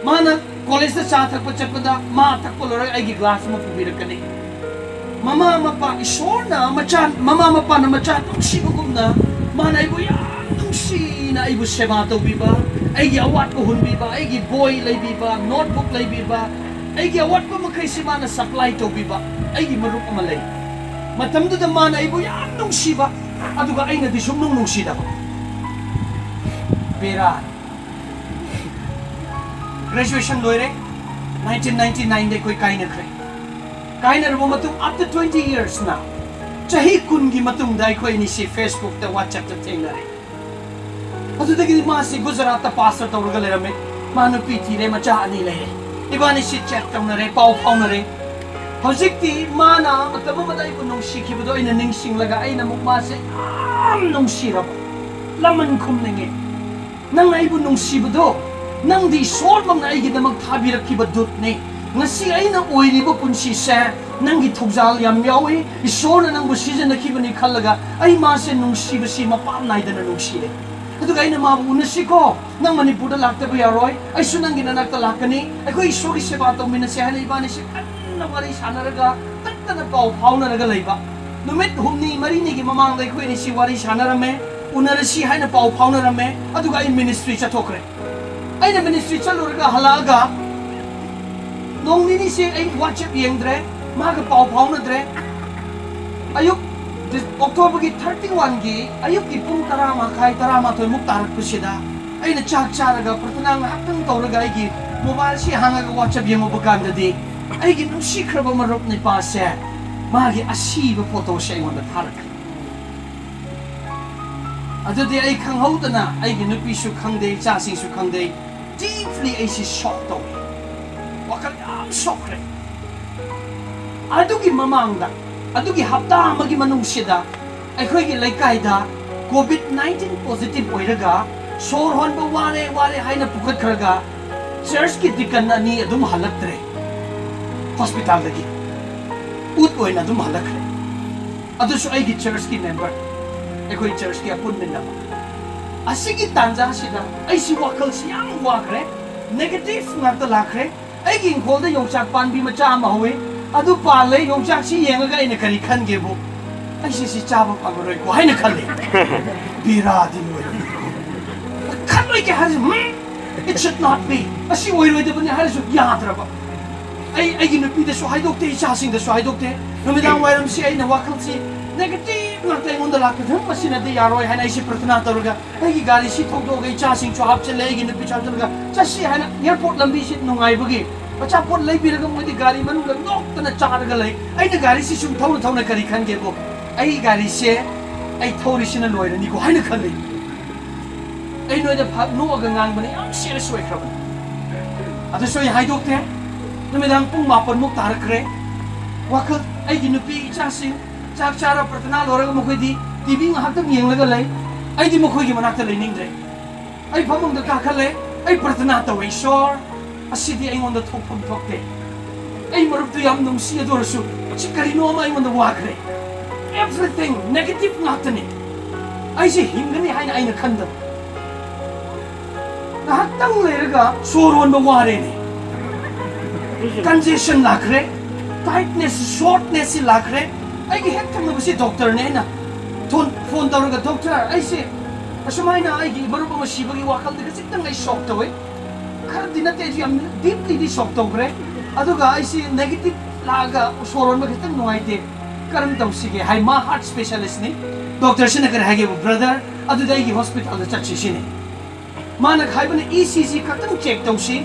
ꯃꯥꯅ ꯀꯣꯂꯦꯖꯇ ꯆꯥ ꯊꯛꯄ ꯆꯠꯄꯗ ꯃꯥ ꯊꯛꯄ ꯂꯣꯏꯔꯒ ꯑꯩꯒꯤ ꯒ꯭ꯂꯥꯁ ꯑꯃ ꯄꯨꯕꯤꯔꯛꯀꯅꯤ꯫ ꯃꯃꯥ ꯃꯄꯥ, ꯏꯁꯣꯔꯅ ꯃꯆꯥ, ꯃꯃꯥ ꯃꯄꯥꯅ ꯃꯆꯥ ꯅꯨꯡꯁꯤꯕꯒꯨꯝꯅ ꯃꯥꯅ ꯑꯩꯕꯨ ꯌꯥꯝ ꯅꯨꯡꯁꯤꯅ ꯑꯩꯕꯨ ꯁꯦꯕꯥ ꯇꯧꯕꯤꯕ, ꯑꯩꯒꯤ ꯑꯋꯥꯠꯄ ꯍꯨꯟꯕꯤꯕ, ꯑꯩꯒꯤ ꯕꯣꯏ ꯂꯩꯕꯤꯕ, ꯅꯣꯠꯕꯨꯛ ꯂꯩꯕꯤꯕ, ꯑꯩꯒꯤ ꯑꯋꯥꯠꯄ ꯃꯈꯩꯁꯤ ꯃꯥꯅ ꯁꯄ꯭ꯂꯥꯏ ꯇꯧꯕꯤꯕ ꯑꯩꯒꯤ ꯃꯔꯨꯞ ꯑꯃ ꯂꯩ꯫ ꯃꯇꯝꯗꯨꯗ ꯃꯥꯅ ꯑꯩꯕꯨ ꯌꯥꯝ ꯅꯨꯡꯁꯤꯕ, ꯑꯗꯨꯒ ꯑꯩꯅꯗꯤ ꯁꯨꯡꯅꯨꯡ ꯅꯨꯡꯁꯤꯗꯕ꯫ ꯕꯦꯔꯥ꯫ Graduation ꯂꯣꯏꯔꯦ꯫ Nineteen ninety nine ꯗ ꯑꯩꯈꯣꯏ ꯀꯥꯏꯅꯈ꯭ꯔꯦ꯫ ꯀꯥꯏꯅꯔꯕ ꯃꯇꯨꯡ, after twenty years ꯅ, ꯆꯍꯤ ꯀꯨꯟꯒꯤ ꯃꯇꯨꯡꯗ ꯑꯩꯈꯣꯏ ꯑꯅꯤꯁꯤ Facebook ꯇ, WhatsApp ꯇ ꯊꯦꯡꯅꯔꯦ꯫ ꯑꯗꯨꯗꯒꯤꯗꯤ ꯃꯥꯁꯤ ꯒꯨꯖꯔꯥꯠꯇ pastor ꯇꯧꯔꯒ ꯂꯩꯔꯝꯃꯦ꯫ ꯃꯥ ꯅꯨꯄꯤ ꯊꯤꯔꯦ, ꯃꯆꯥ ꯑꯅꯤ ꯂꯩꯔꯦ꯫ ꯏꯕꯥꯅꯤꯁꯤ chat ꯇꯧꯅꯔꯦ, ꯄꯥꯎ ꯐꯥꯎꯅꯔꯦ꯫ ꯍꯧꯖꯤꯛꯇꯤ ꯃꯥꯅ ꯃꯇꯝ ꯑꯃꯗ ꯑꯩꯕꯨ ꯅꯨꯡꯁꯤꯈꯤꯕꯗꯣ ꯑꯩꯅ ꯅꯤꯡꯁꯤꯡꯂꯒ ꯑꯩꯅ ꯑꯃꯨꯛ ꯃꯥꯁꯦ ꯌꯥꯝ ꯅꯨꯡꯁꯤꯔꯕ, ꯂꯃꯟ ꯈꯨꯝꯅꯤꯡꯉꯦ꯫ ꯅꯪꯅ ꯑꯩꯕꯨ ꯅꯨꯡꯁꯤꯕꯗꯣ, ꯅꯪꯗꯤ ꯏꯁꯣꯔꯃꯛꯅ ꯑꯩꯒꯤꯗꯃꯛ ꯊꯥꯕꯤꯔꯛꯈꯤꯕ ꯗꯨꯠꯅꯤ꯫ ꯉꯁꯤ ꯑꯩꯅ ꯑꯣꯏꯔꯤꯕ ꯄꯨꯟꯁꯤꯁꯦ ꯅꯪꯒꯤ ꯊꯧꯖꯥꯜ ꯌꯥꯝ ꯌꯥꯎꯏ꯫ ꯏꯁꯣꯔꯅ ꯅꯪꯕꯨ ꯁꯤꯖꯤꯟꯅꯈꯤꯕꯅꯤ ꯈꯜꯂꯒ ꯑꯩ ꯃꯥꯁꯦ ꯅꯨꯡꯁꯤꯕꯁꯤ ꯃꯄꯥꯟ ꯅꯥꯏꯗꯅ ꯅꯨꯡꯁꯤꯔꯦ꯫ ꯑꯗꯨꯒ ꯑꯩꯅ ꯃꯥꯕꯨ ꯎꯅꯁꯤꯀꯣ, ꯅꯪ ꯃꯅꯤꯄꯨꯔꯗ ꯂꯥꯛꯇꯕ ꯌꯥꯔꯣꯏ, ꯑꯩꯁꯨ ꯅꯪꯒꯤ ꯅꯅꯥꯛꯇ ꯂꯥꯛꯀꯅꯤ, ꯑꯩꯈꯣꯏ ꯏꯁꯣꯔꯒꯤ ꯁꯦꯕꯥ ꯇꯧꯃꯤꯟꯅꯁꯦ ꯍꯥꯏꯅ ꯏꯕꯥꯅꯤꯁꯦ ꯀꯟꯅ ꯋꯥꯔꯤ ꯁꯥꯟꯅꯔꯒ, ꯀꯟꯅ ꯄꯥꯎ ꯐꯥꯎꯅꯔꯒ ꯂꯩꯕ꯫ ꯅꯨꯃꯤꯠ ꯍꯨꯝꯅꯤ ꯃꯔꯤꯅꯤꯒꯤ ꯃꯃꯥꯡꯗ ꯑꯩꯈꯣꯏ ꯑꯅꯤꯁꯤ ꯋꯥꯔꯤ ꯁꯥꯟꯅꯔꯝꯃꯦ, ꯎꯅꯔꯁꯤ ꯍꯥꯏꯅ ꯄꯥꯎ ꯐꯥꯎꯅꯔꯝꯃꯦ, ꯑꯗꯨꯒ ꯑꯩ ministry ꯆꯠꯊꯣꯛꯈ꯭ꯔꯦ꯫ ꯑꯩꯅ ministry ꯆꯠꯂꯨꯔꯒ ꯍꯜꯂꯛꯑꯒ ꯅꯣꯡ ꯅꯤꯅꯤꯁꯦ ꯑꯩ WhatsApp ꯌꯦꯡꯗ꯭ꯔꯦ, ꯃꯥꯒ ꯄꯥꯎ ꯐꯥꯎꯅꯗ꯭ꯔꯦ꯫ ꯑꯌꯨꯛ, October ꯒꯤ thirty one ꯒꯤ ꯑꯌꯨꯛꯀꯤ ꯄꯨꯡ ꯇꯔꯥ ꯃꯈꯥꯏ, ꯇꯔꯥꯃꯥꯊꯣꯏ ꯃꯨꯛ ꯇꯥꯔꯛꯄꯁꯤꯗ ꯑꯩꯅ ꯆꯥꯛ ꯆꯥꯔꯒ ꯄ꯭ꯔꯊꯅꯥ ꯉꯥꯏꯍꯥꯛꯇꯪ ꯇꯧꯔꯒ ꯑꯩꯒꯤ mobile ꯁꯤ ꯍꯥꯡꯉꯒ WhatsApp ꯌꯦꯡꯉꯨꯕ ꯀꯥꯟꯗꯗꯤ ꯑꯩꯒꯤ ꯅꯨꯡꯁꯤꯈ꯭ꯔꯕ ꯃꯔꯨꯞ ꯅꯤꯄꯥꯁꯦ ꯃꯥꯒꯤ ꯑꯁꯤꯕ photo ꯁꯦ ꯑꯩꯉꯣꯟꯗ ꯊꯥꯔꯛꯈꯤ꯫ ꯑꯗꯨꯗꯤ ꯑꯩ ꯈꯪꯍꯧꯗꯅ ꯑꯩꯒꯤ ꯅꯨꯄꯤꯁꯨ ꯈꯪꯗꯦ, ꯏꯆꯥꯁꯤꯡꯁꯨ ꯈꯪꯗꯦ, deeply ꯑꯩꯁꯤ shock ꯇꯧꯏ, ꯋꯥꯈꯜ ꯌꯥꯝ ꯁꯣꯛꯈ꯭ꯔꯦ꯫ ꯑꯗꯨꯒꯤ ꯃꯃꯥꯡꯗ, ꯑꯗꯨꯒꯤ ꯍꯞꯇꯥ ꯑꯃꯒꯤ ꯃꯅꯨꯡꯁꯤꯗ ꯑꯩꯈꯣꯏꯒꯤ ꯂꯩꯀꯥꯏꯗ COVID nineteen positive ꯑꯣꯏꯔꯒ ꯁꯣꯔ ꯍꯣꯟꯕ ꯋꯥꯔꯦ, ꯋꯥꯔꯦ ꯍꯥꯏꯅ ꯄꯨꯈꯠꯈ꯭ꯔꯒ church ꯀꯤ deacon ꯑꯅꯤ ꯑꯗꯨꯝ ꯍꯜꯂꯛꯇ꯭ꯔꯦ꯫ Hospital ꯗꯒꯤ ꯎꯠ ꯑꯣꯏꯅ ꯑꯗꯨꯝ ꯍꯜꯂꯛꯈ꯭ꯔꯦ꯫ ꯑꯗꯨꯁꯨ ꯑꯩꯒꯤ church ꯀꯤ member, ꯑꯩꯈꯣꯏ church ꯀꯤ ꯑꯄꯨꯟꯕꯅ꯫ ꯑꯁꯤꯒꯤ ꯇꯥꯟꯖꯥꯁꯤꯗ ꯑꯩꯁꯤ ꯋꯥꯈꯜꯁꯤ ꯌꯥꯝ ꯋꯥꯈ꯭ꯔꯦ, negative ꯉꯥꯛꯇ ꯂꯥꯛꯈ꯭ꯔꯦ꯫ ꯑꯩꯒꯤ ꯏꯪꯈꯣꯜꯗ ꯌꯣꯡꯆꯥꯛ ꯄꯥꯝꯕꯤ ꯃꯆꯥ ꯑꯃ ꯍꯧꯋꯤ, ꯑꯗꯨ ꯄꯥꯜꯂꯦ꯫ ꯌꯣꯡꯆꯥꯛꯁꯤ ꯌꯦꯡꯉꯒ ꯑꯩꯅ ꯀꯔꯤ ꯈꯟꯒꯦꯕꯨ, "ꯑꯩꯁꯦ ꯁꯤ ꯆꯥꯕ ꯐꯪꯉꯔꯣꯏꯀꯣ" ꯍꯥꯏꯅ ꯈꯜꯂꯦ꯫ ꯕꯦꯔꯥꯗꯤ ꯂꯣꯏꯔꯦ꯫ ꯈꯜꯂꯣꯏꯒꯦ ꯍꯥꯏꯔꯁꯨ, "ꯎꯝ, it should not be, ꯑꯁꯤ ꯑꯣꯏꯔꯣꯏꯗꯕꯅꯤ" ꯍꯥꯏꯔꯁꯨ ꯌꯥꯗ꯭ꯔꯕ꯫ ꯑꯩ ꯑꯩꯒꯤ ꯅꯨꯄꯤꯗꯁꯨ ꯍꯥꯏꯗꯣꯛꯇꯦ, ꯏꯆꯥꯁꯤꯡꯗꯁꯨ ꯍꯥꯏꯗꯣꯛꯇꯦ꯫ ꯅꯨꯃꯤꯗꯥꯡ ꯋꯥꯏꯔꯝꯁꯤ ꯑꯩꯅ ꯋꯥꯈꯜꯁꯤ negative ꯉꯥꯛꯇ ꯑꯩꯉꯣꯟꯗ ꯂꯥꯛꯄ, ꯃꯁꯤꯅꯗꯤ ꯌꯥꯔꯣꯏ ꯍꯥꯏꯅ ꯑꯩꯁꯤ ꯄ꯭ꯔꯊꯅꯥ ꯇꯧꯔꯒ ꯑꯩꯒꯤ ꯒꯥꯔꯤꯁꯤ ꯊꯧꯗꯣꯛꯑꯒ ꯏꯆꯥꯁꯤꯡꯁꯨ ꯍꯥꯞꯆꯤꯜꯂꯦ, ꯑꯩꯒꯤ ꯅꯨꯄꯤꯁꯨ ꯍꯥꯞꯆꯤꯜꯂꯒ ꯆꯠꯁꯤ ꯍꯥꯏꯅ airport ꯂꯝꯕꯤꯁꯤ ꯅꯨꯡꯉꯥꯏꯕꯒꯤ ꯑꯆꯥꯄꯣꯠ ꯂꯩꯕꯤꯔꯒ ꯃꯣꯏꯗꯤ ꯒꯥꯔꯤ ꯃꯅꯨꯡꯗ ꯅꯣꯛꯇꯅ ꯆꯥꯔꯒ ꯂꯩ꯫ ꯑꯩꯅ ꯒꯥꯔꯤꯁꯤ ꯁꯨꯝ ꯊꯧꯅ ꯊꯧꯅ ꯀꯔꯤ ꯈꯟꯒꯦꯕꯨ, ꯑꯩ ꯒꯥꯔꯤꯁꯦ ꯑꯩ ꯊꯧꯔꯤꯁꯤꯅ ꯂꯣꯏꯔꯅꯤꯀꯣ ꯍꯥꯏꯅ ꯈꯜꯂꯤ꯫ ꯑꯩ ꯅꯣꯏꯗ ꯐ-, ꯅꯣꯛꯑꯒ ꯉꯥꯡꯕꯅꯤ, ꯌꯥꯝ serious ꯑꯣꯏꯈ꯭ꯔꯕꯅꯤ꯫ ꯑꯗꯨꯁꯨ ꯑꯩ ꯍꯥꯏꯗꯣꯛꯇꯦ꯫ ꯅꯨꯃꯤꯗꯥꯡ ꯄꯨꯡ ꯃꯥꯄꯟꯃꯨꯛ ꯇꯥꯔꯛꯈ꯭ꯔꯦ꯫ ꯋꯥꯈꯜ, ꯑꯩꯒꯤ ꯅꯨꯄꯤ ꯏꯆꯥꯁꯤꯡ ꯆꯥꯛ ꯆꯥꯔ ꯄ꯭ꯔꯊꯅꯥ ꯂꯣꯏꯔꯒ ꯃꯈꯣꯏꯗꯤ ꯇꯤ ꯚꯤ ꯉꯥꯏꯍꯥꯛꯇꯪ ꯌꯦꯡꯂꯒ ꯂꯩ꯫ ꯑꯩꯗꯤ ꯃꯈꯣꯏꯒꯤ ꯃꯅꯥꯛꯇ ꯂꯩꯅꯤꯡꯗ꯭ꯔꯦ꯫ ꯑꯩ ꯐꯃꯨꯡꯗ ꯀꯥꯈꯠꯂꯦ꯫ ꯑꯩ ꯄ꯭ꯔꯊꯅꯥ ꯇꯧꯋꯦ, "ꯏꯁꯣꯔ, ꯑꯁꯤꯗꯤ ꯑꯩꯉꯣꯟꯗ ꯊꯣꯛꯐꯝ ꯊꯣꯛꯇꯦ꯫ ꯑꯩ ꯃꯔꯨꯞꯇꯨ ꯌꯥꯝ ꯅꯨꯡꯁꯤ, ꯑꯗꯨ ꯑꯣꯏꯔꯁꯨ ꯁꯤ ꯀꯔꯤꯅꯣ ꯑꯃ ꯑꯩꯉꯣꯟꯗ ꯋꯥꯈ꯭ꯔꯦ꯫ Everything negative ꯉꯥꯛꯇꯅꯤ꯫ ꯑꯩꯁꯦ ꯍꯤꯡꯒꯅꯤ ꯍꯥꯏꯅ ꯑꯩꯅ ꯈꯟꯗꯕ꯫ ꯉꯥꯏꯍꯥꯛꯇꯪ ꯂꯩꯔꯒ ꯁꯣꯔ ꯍꯣꯟꯕ ꯋꯥꯔꯦꯅꯦ꯫ Congestion ꯂꯥꯛꯈ꯭ꯔꯦ, tiredness, soreness ꯁꯤ ꯂꯥꯛꯈ꯭ꯔꯦ꯫ ꯑꯩꯒꯤ ꯍꯦꯛ ꯊꯪꯅꯕꯁꯤ ꯗꯣꯛꯇꯔꯅꯦ꯫ ꯑꯩꯅ ꯐꯣꯟ, ꯐꯣꯟ ꯇꯧꯔꯒ, "ꯗꯣꯛꯇꯔ, ꯑꯩꯁꯦ ꯑꯁꯨꯃꯥꯏꯅ ꯑꯩꯒꯤ ꯃꯔꯨꯞ ꯑꯃ ꯁꯤꯕꯒꯤ ꯋꯥꯈꯜꯗ ꯈꯖꯤꯛꯇꯪ ꯑꯩ ꯁꯣꯛ ꯇꯧꯋꯦ꯫ ꯈꯔꯗꯤ ꯅꯠꯇꯦ, ꯑꯩꯁꯨ ꯌꯥꯝ ꯗꯤꯞꯂꯤꯗꯤ ꯁꯣꯛ ꯇꯧꯈ꯭ꯔꯦ꯫ ꯑꯗꯨꯒ ꯑꯩꯁꯤ negative ꯂꯥꯛꯑꯒ ꯁꯣꯔ ꯍꯣꯟꯕ ꯈꯤꯇꯪ ꯅꯨꯡꯉꯥꯏꯇꯦ꯫ ꯀꯔꯝ ꯇꯧꯁꯤꯒꯦ?" ꯍꯥꯏ꯫ ꯃꯥ heart specialist ꯅꯤ꯫ ꯗꯣꯛꯇꯔꯁꯤꯅ ꯀꯔꯤ ꯍꯥꯏꯒꯦꯕꯨ, "ꯕ꯭ꯔꯗꯔ, ꯑꯗꯨꯗꯤ ꯑꯩꯒꯤ ꯍꯣꯁꯄꯤꯇꯥꯜꯗ ꯆꯠꯁꯤ" ꯁꯤꯅꯤ꯫ ꯃꯥꯅ ꯍꯥꯏꯕꯅ, "ꯏ ꯁꯤ ꯖꯤ ꯈꯛꯇꯪ ꯆꯦꯛ ꯇꯧꯁꯤ,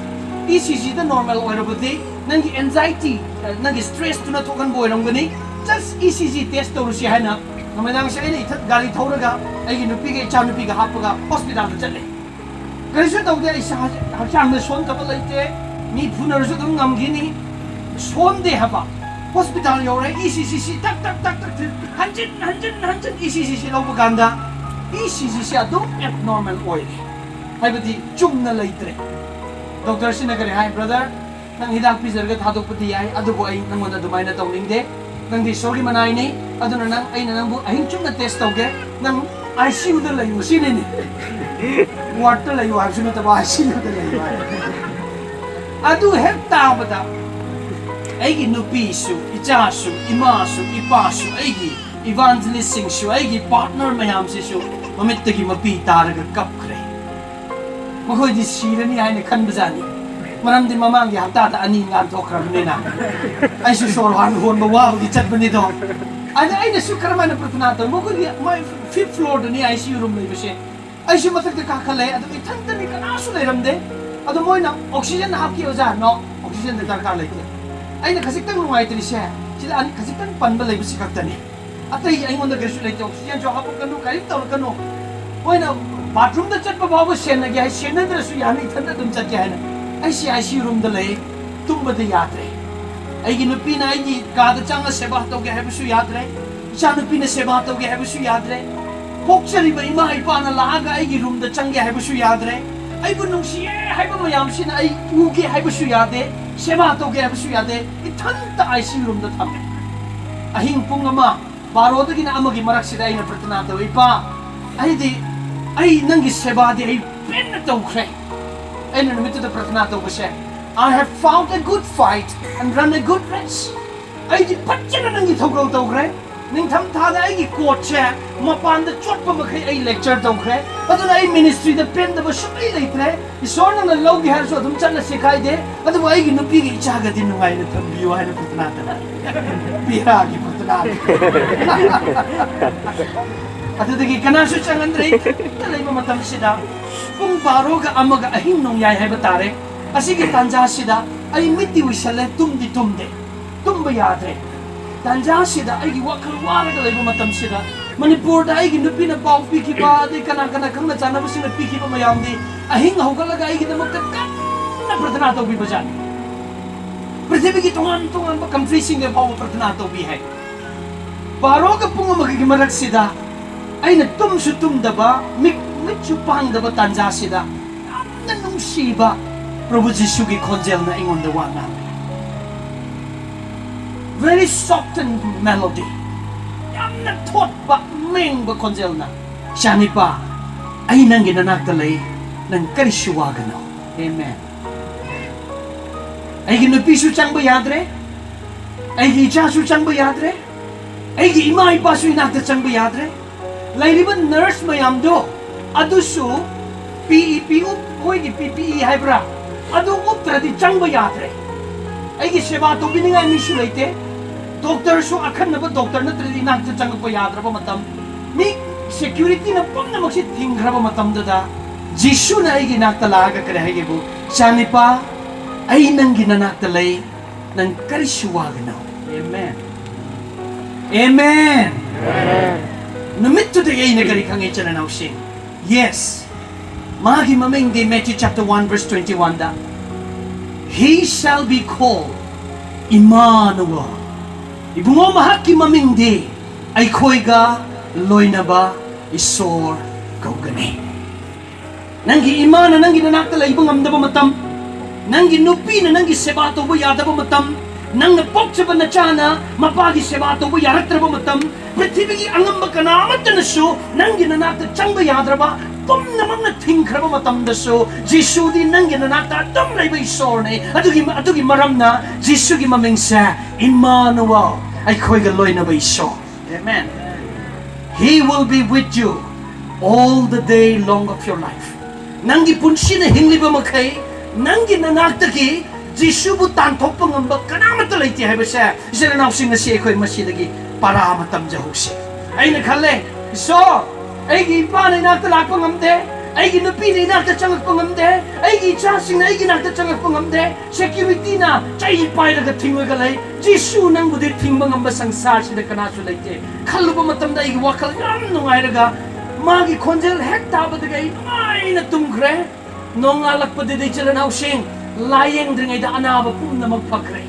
ꯏ ꯁꯤ ꯖꯤꯗ ꯅꯣꯔꯃꯦꯜ ꯑꯣꯏꯔꯕꯗꯤ ꯅꯪꯒꯤ ꯑꯦꯟꯖꯥꯏꯇꯤ, ꯅꯪꯒꯤ ꯁ꯭ꯇ꯭ꯔꯦꯁꯇꯨꯅ ꯊꯣꯛꯍꯟꯕ ꯑꯣꯏꯔꯝꯒꯅꯤ꯫ Just E C G test ꯇꯧꯔꯨꯁꯤ" ꯍꯥꯏꯅ ꯅꯨꯃꯤꯗꯥꯡꯁꯦ ꯑꯩꯅ ꯏꯊꯠ ꯒꯥꯔꯤ ꯊꯧꯔꯒ ꯑꯩꯒꯤ ꯅꯨꯄꯤꯒ ꯏꯆꯥꯅꯨꯄꯤꯒ ꯍꯥꯞꯄꯒ ꯍꯣꯁꯄꯤꯇꯥꯜꯗ ꯆꯠꯂꯦ꯫ ꯀꯔꯤꯁꯨ ꯇꯧꯗꯦ, ꯑꯩ ꯏꯁꯥ ꯍꯛꯆꯥꯡꯗ ꯁꯣꯟꯗꯕ ꯂꯩꯇꯦ, ꯃꯤ ꯐꯨꯅꯔꯁꯨ ꯑꯗꯨꯝ ꯉꯝꯈꯤꯅꯤ꯫ ꯁꯣꯟꯗꯦ ꯍꯥꯏꯕ꯫ ꯍꯣꯁꯄꯤꯇꯥꯜ ꯌꯧꯔꯦ, ꯏ ꯁꯤ ꯖꯤ ꯁꯤ ꯇꯛ ꯇꯛ ꯇꯛ ꯇꯛ ꯊꯤꯜ-, ꯍꯟꯖꯤꯟ ꯍꯟꯖꯤꯟ ꯍꯟꯖꯤꯟ ꯏ ꯁꯤ ꯖꯤ ꯁꯤ ꯂꯧꯕ ꯀꯥꯟꯗ ꯏ ꯁꯤ ꯖꯤ ꯁꯤ ꯑꯗꯨꯝ ꯑꯦꯕꯅꯣꯔꯃꯦꯜ ꯑꯣꯏꯔꯦ, ꯍꯥꯏꯕꯗꯤ ꯆꯨꯝꯅ ꯂꯩꯇ꯭ꯔꯦ꯫ ꯗꯣꯛꯇꯔꯁꯤꯅ ꯀꯔꯤ ꯍꯥꯏ? "ꯕ꯭ꯔꯗꯔ, ꯅꯪ ꯍꯤꯗꯥꯛ ꯄꯤꯖꯔꯒ ꯊꯥꯗꯣꯛꯄꯗꯤ ꯌꯥꯏ, ꯑꯗꯨꯕꯨ ꯑꯩ ꯅꯪꯉꯣꯟꯗ ꯑꯗꯨꯃꯥꯏꯅ ꯇꯧꯅꯤꯡꯗꯦ꯫ ꯅꯪꯗꯤ ꯏꯁꯣꯔꯒꯤ ꯃꯅꯥꯏꯅꯤ, ꯑꯗꯨꯅ ꯅꯪ, ꯑꯩꯅ ꯅꯪꯕꯨ ꯑꯍꯤꯡ ꯆꯨꯞꯅ ꯇꯦꯁ ꯇꯧꯒꯦ, ꯅꯪ ꯑꯥꯏ ꯁꯤ ꯌꯨꯗ ꯂꯩꯌꯨ" ꯁꯤꯅꯤꯅꯦ꯫ ꯋꯥꯔꯗꯇ ꯂꯩꯌꯨ ꯍꯥꯏꯕꯁꯨ ꯅꯠꯇꯕ, ꯑꯥꯏ ꯁꯤ ꯌꯨꯗ ꯂꯩꯌꯨ ꯍꯥꯏ꯫ ꯑꯗꯨ ꯍꯦꯛ ꯇꯥꯕꯗ ꯑꯩꯒꯤ ꯅꯨꯄꯤꯁꯨ, ꯏꯆꯥꯁꯨ, ꯏꯃꯥꯁꯨ, ꯏꯄꯥꯁꯨ, ꯑꯩꯒꯤ ꯏꯚꯥꯟꯖꯦꯂꯤꯁꯁꯤꯡꯁꯨ, ꯑꯩꯒꯤ ꯄꯥꯔꯠꯅꯔ ꯃꯌꯥꯝꯁꯤꯁꯨ ꯃꯃꯤꯠꯇꯒꯤ ꯃꯄꯤ ꯇꯥꯔꯒ ꯀꯞꯈ꯭ꯔꯦ꯫ ꯃꯈꯣꯏꯗꯤ ꯁꯤꯔꯅꯤ ꯍꯥꯏꯅ ꯈꯟꯕꯖꯥꯠꯅꯤ꯫ ꯃꯔꯝꯗꯤ ꯃꯃꯥꯡꯒꯤ ꯍꯞꯇꯥꯗ ꯑꯅꯤ ꯂꯥꯟꯊꯣꯛꯈ꯭ꯔꯕꯅꯤꯅ꯫ ꯑꯩꯁꯨ ꯁꯣꯔ ꯍꯥꯟ ꯍꯣꯟꯕ ꯋꯥꯕꯒꯤ ꯆꯠꯄꯅꯤꯗꯣ꯫ ꯑꯗ ꯑꯩꯅꯁꯨ ꯀꯔꯝꯍꯥꯏꯅ ꯄ꯭ꯔꯊꯅꯥ ꯇꯧ? ꯃꯈꯣꯏꯒꯤ ꯃꯥꯏ fifth ꯐ꯭ꯂꯣꯔꯗꯅꯤ I C U room ꯂꯩꯕꯁꯦ꯫ ꯑꯩꯁꯨ ꯃꯊꯛꯇ ꯀꯥꯈꯠꯂꯦ, ꯑꯗꯨꯒ ꯏꯊꯟꯇꯅꯤ, ꯀꯅꯥꯁꯨ ꯂꯩꯔꯝꯗꯦ꯫ ꯑꯗꯣ ꯃꯣꯏꯅ "ꯑꯣꯛꯁꯤꯖꯟ ꯍꯥꯞꯀꯦ ꯑꯣꯖꯥ?" "ꯅꯣ, ꯑꯣꯛꯁꯤꯖꯟꯗ ꯗꯔꯀꯥꯔ ꯂꯩꯇꯦ"꯫ ꯑꯩꯅ ꯈꯖꯤꯛꯇꯪ ꯅꯨꯡꯉꯥꯏꯇ꯭ꯔꯤꯁꯦ, ꯁꯤꯗ ꯑꯅꯤ ꯈꯖꯤꯛꯇꯪ ꯄꯟꯕ ꯂꯩꯕꯁꯤ ꯈꯛꯇꯅꯤ꯫ ꯑꯇꯩ ꯑꯩꯉꯣꯟꯗ ꯀꯔꯤꯁꯨ ꯂꯩꯇꯦ꯫ "ꯑꯣꯛꯁꯤꯖꯟꯁꯨ ꯍꯥꯄꯛꯀꯅꯨ, ꯀꯔꯤꯝ ꯇꯧꯔꯛꯀꯅꯨ꯫ ꯃꯣꯏꯅ ꯕꯥꯊꯔꯨꯝꯗ ꯆꯠꯄ ꯐꯥꯎꯕ ꯁꯦꯟꯅꯒꯦ ꯍꯥꯏ, ꯁꯦꯟꯅꯗ꯭ꯔꯁꯨ ꯌꯥꯅꯤ, ꯏꯊꯟꯗ ꯑꯗꯨꯝ ꯆꯠꯀꯦ" ꯍꯥꯏꯅ꯫ ꯑꯩꯁꯤ ꯑꯥꯏ ꯁꯤ ꯌꯨ ꯔꯨꯝꯗ ꯂꯩ, ꯇꯨꯝꯕꯗ ꯌꯥꯗ꯭ꯔꯦ꯫ ꯑꯩꯒꯤ ꯅꯨꯄꯤꯅ ꯑꯩꯒꯤ ꯀꯥꯗ ꯆꯪꯉ ꯁꯦꯕꯥ ꯇꯧꯒꯦ ꯍꯥꯏꯕꯁꯨ ꯌꯥꯗ꯭ꯔꯦ, ꯏꯆꯥ ꯅꯨꯄꯤꯅ ꯁꯦꯕꯥ ꯇꯧꯒꯦ ꯍꯥꯏꯕꯁꯨ ꯌꯥꯗ꯭ꯔꯦ, ꯄꯣꯛꯆꯔꯤꯕ ꯏꯃꯥ ꯏꯄꯥꯅ ꯂꯥꯛꯑꯒ ꯑꯩꯒꯤ ꯔꯨꯝꯗ ꯆꯪꯒꯦ ꯍꯥꯏꯕꯁꯨ ꯌꯥꯗ꯭ꯔꯦ, ꯑꯩꯕꯨ ꯅꯨꯡꯁꯤꯌꯦ ꯍꯥꯏꯕ ꯃꯌꯥꯝꯁꯤꯅ ꯑꯩ ꯎꯒꯦ ꯍꯥꯏꯕꯁꯨ ꯌꯥꯗꯦ, ꯁꯦꯕꯥ ꯇꯧꯒꯦ ꯍꯥꯏꯕꯁꯨ ꯌꯥꯗꯦ꯫ ꯏꯊꯟꯇ ꯑꯥꯏ ꯁꯤ ꯌꯨ ꯔꯨꯝꯗ ꯊꯝꯃꯦ꯫ ꯑꯍꯤꯡ ꯄꯨꯡ ꯑꯃ, ꯕꯥꯔꯣꯗꯒꯤꯅ ꯑꯃꯒꯤ ꯃꯔꯛꯁꯤꯗ ꯑꯩꯅ ꯄ꯭ꯔꯊꯅꯥ ꯇꯧꯏ, "ꯏꯄꯥ, ꯑꯩꯗꯤ, ꯑꯩ ꯅꯪꯒꯤ ꯁꯦꯕꯥꯗꯤ ꯑꯩ ꯄꯦꯟꯅ ꯇꯧꯈ꯭ꯔꯦ"꯫ ꯑꯩꯅ ꯅꯨꯃꯤꯠꯇꯨꯗ ꯄ꯭ꯔꯊꯅꯥ ꯇꯧꯕꯁꯦ, "I have fought a good fight and run a good race." ꯑꯩꯗꯤ ꯐꯖꯅ ꯅꯪꯒꯤ ꯊꯧꯒꯜ ꯇꯧꯈ꯭ꯔꯦ꯫ ꯅꯤꯡꯊꯝ ꯊꯥꯗ ꯑꯩꯒꯤ ꯀꯣꯠꯁꯦ ꯃꯄꯥꯟꯗ ꯆꯣꯠꯄ ꯃꯈꯩ ꯑꯩ ꯂꯦꯛꯆꯔ ꯇꯧꯈ꯭ꯔꯦ꯫ ꯑꯗꯨꯅ ꯑꯩ ꯃꯤꯅꯤꯁꯇ꯭ꯔꯤꯗ ꯄꯦꯟꯗꯕ ꯁꯨꯛꯂꯩ ꯂꯩꯇ꯭ꯔꯦ꯫ "ꯏꯁꯣꯔ, ꯅꯪꯅ ꯂꯧꯒꯦ ꯍꯥꯏꯔꯁꯨ ꯑꯗꯨꯝ ꯆꯠꯂꯁꯤ, ꯀꯥꯏꯗꯦ, ꯑꯗꯨꯕꯨ ꯑꯩꯒꯤ ꯅꯨꯄꯤꯒꯤ ꯏꯆꯥꯒꯗꯤ ꯅꯨꯡꯉꯥꯏꯅ ꯊꯝꯕꯤꯌꯨ" ꯍꯥꯏꯅ ꯄ꯭ꯔꯊꯅꯥ ꯇꯧꯔꯦ꯫ ꯄꯤꯔꯥꯒꯤ ꯄ꯭ꯔꯊꯅꯥ꯫ ꯑꯗꯨꯗꯒꯤ ꯀꯅꯥꯁꯨ ꯆꯪꯍꯟꯗ꯭ꯔꯦ꯫ ꯏꯊꯟꯇ ꯂꯩꯕ ꯃꯇꯝꯁꯤꯗ ꯄꯨꯡ ꯕꯥꯔꯣꯒ ꯑꯃꯒ ꯑꯍꯤꯡ ꯅꯣꯡꯌꯥꯏ ꯍꯥꯏꯕ ꯇꯥꯔꯦ꯫ ꯑꯁꯤꯒꯤ ꯇꯥꯟꯖꯥꯁꯤꯗ ꯑꯩ ꯃꯤꯠꯇꯤ ꯎꯏꯁꯜꯂꯦ, ꯇꯨꯝꯗꯤ ꯇꯨꯝꯗꯦ, ꯇꯨꯝꯕ ꯌꯥꯗ꯭ꯔꯦ꯫ ꯇꯥꯟꯖꯥꯁꯤꯗ ꯑꯩꯒꯤ ꯋꯥꯈꯜ ꯋꯥꯔꯒ ꯂꯩꯕ ꯃꯇꯝꯁꯤꯗ ꯃꯅꯤꯄꯨꯔꯗ ꯑꯩꯒꯤ ꯅꯨꯄꯤꯅ ꯄꯥꯎ ꯄꯤꯈꯤꯕ, ꯑꯗꯩ ꯀꯅꯥ ꯀꯅꯥ ꯈꯪꯅ ꯆꯥꯟꯅꯕꯁꯤꯡꯅ ꯄꯤꯈꯤꯕ ꯃꯌꯥꯝꯗꯤ ꯑꯍꯤꯡ ꯍꯧꯒꯠꯂꯒ ꯑꯩꯒꯤꯗꯃꯛꯇ ꯀꯟꯅ ꯄ꯭ꯔꯊꯅꯥ ꯇꯧꯕꯤꯕꯖꯥꯠꯅꯤ꯫ ꯄ꯭ꯔꯤꯊꯤꯕꯤꯒꯤ ꯇꯣꯉꯥꯟ ꯇꯣꯉꯥꯟꯕ ꯀꯟꯇ꯭ꯔꯤꯁꯤꯡꯗ ꯐꯥꯎꯕ ꯄ꯭ꯔꯊꯅꯥ ꯇꯧꯕꯤ ꯍꯥꯏ꯫ ꯕꯥꯔꯣꯒ ꯄꯨꯡ ꯑꯃꯒꯤ ꯃꯔꯛꯁꯤꯗ ꯑꯩꯅ ꯇꯨꯝꯁꯨ ꯇꯨꯝꯗꯕ, ꯃꯤꯠ, ꯃꯤꯠꯁꯨ ꯄꯥꯡꯗꯕ ꯇꯥꯟꯖꯥꯁꯤꯗ ꯌꯥꯝꯅ ꯅꯨꯡꯁꯤꯕ ꯄ꯭ꯔꯚꯨ ꯖꯤꯁꯨꯒꯤ ꯈꯣꯟꯖꯦꯜꯅ ꯑꯩꯉꯣꯟꯗ ꯋꯥ ꯉꯥꯡꯉꯦ꯫ Very soft and melody. ꯌꯥꯝꯅ ꯊꯣꯠꯄ, ꯃꯦꯡꯕ ꯈꯣꯟꯖꯦꯜꯅ, "ꯏꯆꯥꯅꯤꯄꯥ, ꯑꯩ ꯅꯪꯒꯤ ꯅꯅꯥꯛꯇ ꯂꯩ, ꯅꯪ ꯀꯔꯤꯁꯨ ꯋꯥꯒꯅꯨ"꯫ Amen. ꯑꯩꯒꯤ ꯅꯨꯄꯤꯁꯨ ꯆꯪꯕ ꯌꯥꯗ꯭ꯔꯦ, ꯑꯩꯒꯤ ꯏꯆꯥꯁꯨ ꯆꯪꯕ ꯌꯥꯗ꯭ꯔꯦ, ꯑꯩꯒꯤ ꯏꯃꯥ ꯏꯄꯥꯁꯨ ꯏꯅꯥꯛꯇ ꯆꯪꯕ ꯌꯥꯗ꯭ꯔꯦ꯫ ꯂꯩꯔꯤꯕ ꯅꯔꯁ ꯃꯌꯥꯝꯗꯣ, ꯑꯗꯨꯁꯨ ꯄꯤ ꯏ ꯄꯤ ꯎꯞ, ꯃꯣꯏꯒꯤ ꯄꯤ ꯄꯤ ꯏ ꯍꯥꯏꯕ꯭ꯔꯥ, ꯑꯗꯨ ꯎꯞꯇ꯭ꯔꯗꯤ ꯆꯪꯕ ꯌꯥꯗ꯭ꯔꯦ꯫ ꯑꯩꯒꯤ ꯁꯦꯕꯥ ꯇꯧꯕꯤꯅꯤꯡꯉꯥꯏ ꯃꯤꯁꯨ ꯂꯩꯇꯦ꯫ ꯗꯣꯛꯇꯔꯁꯨ ꯑꯈꯟꯅꯕ ꯗꯣꯛꯇꯔ ꯅꯠꯇ꯭ꯔꯗꯤ ꯏꯅꯥꯛꯇ ꯆꯪꯉꯛꯄ ꯌꯥꯗ꯭ꯔꯕ ꯃꯇꯝ, ꯃꯤ ꯁꯦꯀ꯭ꯌꯨꯔꯤꯇꯤꯅ ꯄꯨꯝꯅꯃꯛꯁꯤ ꯊꯤꯡꯈ꯭ꯔꯕ ꯃꯇꯝꯗꯨꯗ, ꯖꯤꯁꯨꯅ ꯑꯩꯒꯤ ꯏꯅꯥꯛꯇ ꯂꯥꯛꯑꯒ ꯀꯔꯤ ꯍꯥꯏꯒꯦꯕꯨ? "ꯏꯆꯥꯅꯤꯄꯥ, ꯑꯩ ꯅꯪꯒꯤ ꯅꯅꯥꯛꯇ ꯂꯩ, ꯅꯪ ꯀꯔꯤꯁꯨ ꯋꯥꯒꯅꯨ"꯫ ꯑꯦꯃꯦꯟ꯫ ꯑꯦꯃꯦꯟ꯫ ꯅꯨꯃꯤꯠꯇꯨꯗꯒꯤ ꯑꯩꯅ ꯀꯔꯤ ꯈꯪꯉꯦ, ꯏꯆꯤꯜ ꯏꯅꯥꯎꯁꯤꯡ? Yes, ꯃꯥꯒꯤ ꯃꯃꯤꯡꯗꯤ Matthew chapter one verse twenty-one the, "He shall be called Emmanuel." ꯏꯕꯨꯡꯉꯣ, ꯃꯍꯥꯛꯀꯤ ꯃꯃꯤꯡꯗꯤ "ꯑꯩꯈꯣꯏꯒ ꯂꯣꯏꯅꯕ ꯏꯁꯣꯔ" ꯀꯧꯒꯅꯤ꯫ ꯅꯪꯒꯤ ꯏꯃꯥꯅ ꯅꯪꯒꯤ ꯅꯅꯥꯛꯇ ꯂꯩꯕ ꯉꯝꯗꯕ ꯃꯇꯝ, ꯅꯪꯒꯤ ꯅꯨꯄꯤꯅ ꯅꯪꯒꯤ ꯁꯦꯕꯥ ꯇꯧꯕ ꯌꯥꯗꯕ ꯃꯇꯝ, ꯅꯪꯅ ꯄꯣꯛꯆꯕ ꯅꯆꯥꯅ ꯃꯄꯥꯒꯤ ꯁꯦꯕꯥ ꯇꯧꯕ ꯌꯥꯔꯛꯇ꯭ꯔꯕ ꯃꯇꯝ, ꯄ꯭ꯔꯤꯊꯤꯕꯤꯒꯤ ꯑꯉꯝꯕ ꯀꯅꯥ ꯑꯃꯠꯇꯅꯁꯨ ꯅꯪꯒꯤ ꯅꯅꯥꯛꯇ ꯆꯪꯕ ꯌꯥꯗ꯭ꯔꯕ, ꯄꯨꯝꯅꯃꯛꯅ ꯊꯤꯡꯈ꯭ꯔꯕ ꯃꯇꯝꯗꯁꯨ, ꯖꯤꯁꯨꯗꯤ ꯅꯪꯒꯤ ꯅꯅꯥꯛꯇ ꯑꯗꯨꯝ ꯂꯩꯕ ꯏꯁꯣꯔꯅꯤ꯫ ꯑꯗꯨꯒꯤ, ꯑꯗꯨꯒꯤ ꯃꯔꯝꯅ ꯖꯤꯁꯨꯒꯤ ꯃꯃꯤꯡꯁꯦ ꯏꯃꯥꯅꯨꯋꯦꯜ, "ꯑꯩꯈꯣꯏꯒ ꯂꯣꯏꯅꯕ ꯏꯁꯣꯔ"꯫ Amen. "He will be with you all the day long of your life." ꯅꯪꯒꯤ ꯄꯨꯟꯁꯤꯅ ꯍꯤꯡꯂꯤꯕ ꯃꯈꯩ, ꯅꯪꯒꯤ ꯅꯅꯥꯛꯇꯒꯤ ꯖꯤꯁꯨꯕꯨ ꯇꯥꯟꯊꯣꯛꯄ ꯉꯝꯕ ꯀꯅꯥꯃꯠꯇ ꯂꯩꯇꯦ ꯍꯥꯏꯕꯁꯦ, ꯏꯆꯤꯜ ꯏꯅꯥꯎꯁꯤꯡ, ꯉꯁꯤ ꯑꯩꯈꯣꯏ ꯃꯁꯤꯗꯒꯤ ꯄꯔꯥ ꯑꯃ ꯇꯝꯖꯍꯧꯁꯤ꯫ ꯑꯩꯅ ꯈꯜꯂꯦ, "ꯏꯁꯣꯔ, ꯑꯩꯒꯤ ꯏꯄꯥꯅ ꯏꯅꯥꯛꯇ ꯂꯥꯛꯄ ꯉꯝꯗꯦ, ꯑꯩꯒꯤ ꯅꯨꯄꯤꯅ ꯏꯅꯥꯛꯇ ꯆꯪꯉꯛꯄ ꯉꯝꯗꯦ, ꯑꯩꯒꯤ ꯏꯆꯥꯁꯤꯡꯅ ꯑꯩꯒꯤ ꯏꯅꯥꯛꯇ ꯆꯪꯉꯛꯄ ꯉꯝꯗꯦ, ꯁꯦꯀ꯭ꯌꯨꯔꯤꯇꯤꯅ ꯆꯩ ꯄꯥꯏꯔꯒ ꯊꯤꯡꯉꯒ ꯂꯩ꯫ ꯖꯤꯁꯨ, ꯅꯪꯕꯨꯗꯤ ꯊꯤꯡꯕ ꯉꯝꯕ ꯁꯪꯁꯥꯔꯁꯤꯗ ꯀꯅꯥꯁꯨ ꯂꯩꯇꯦ"꯫ ꯈꯜꯂꯨꯕ ꯃꯇꯝꯗ ꯑꯩꯒꯤ ꯋꯥꯈꯜ ꯌꯥꯝ ꯅꯨꯡꯉꯥꯏꯔꯒ, ꯃꯥꯒꯤ ꯈꯣꯟꯖꯦꯜ ꯍꯦꯛ ꯇꯥꯕꯗꯒꯤ ꯑꯩ ꯅꯨꯡꯉꯥꯏꯅ ꯇꯨꯝꯈ꯭ꯔꯦ꯫ ꯅꯣꯡꯉꯥꯜꯂꯛꯄꯗꯗꯤ, ꯏꯆꯤꯜ ꯏꯅꯥꯎꯁꯤꯡ, ꯂꯥꯌꯦꯡꯗ꯭ꯔꯤꯉꯩꯗ ꯑꯅꯥꯕ ꯄꯨꯝꯅꯃꯛ ꯐꯈ꯭ꯔꯦ꯫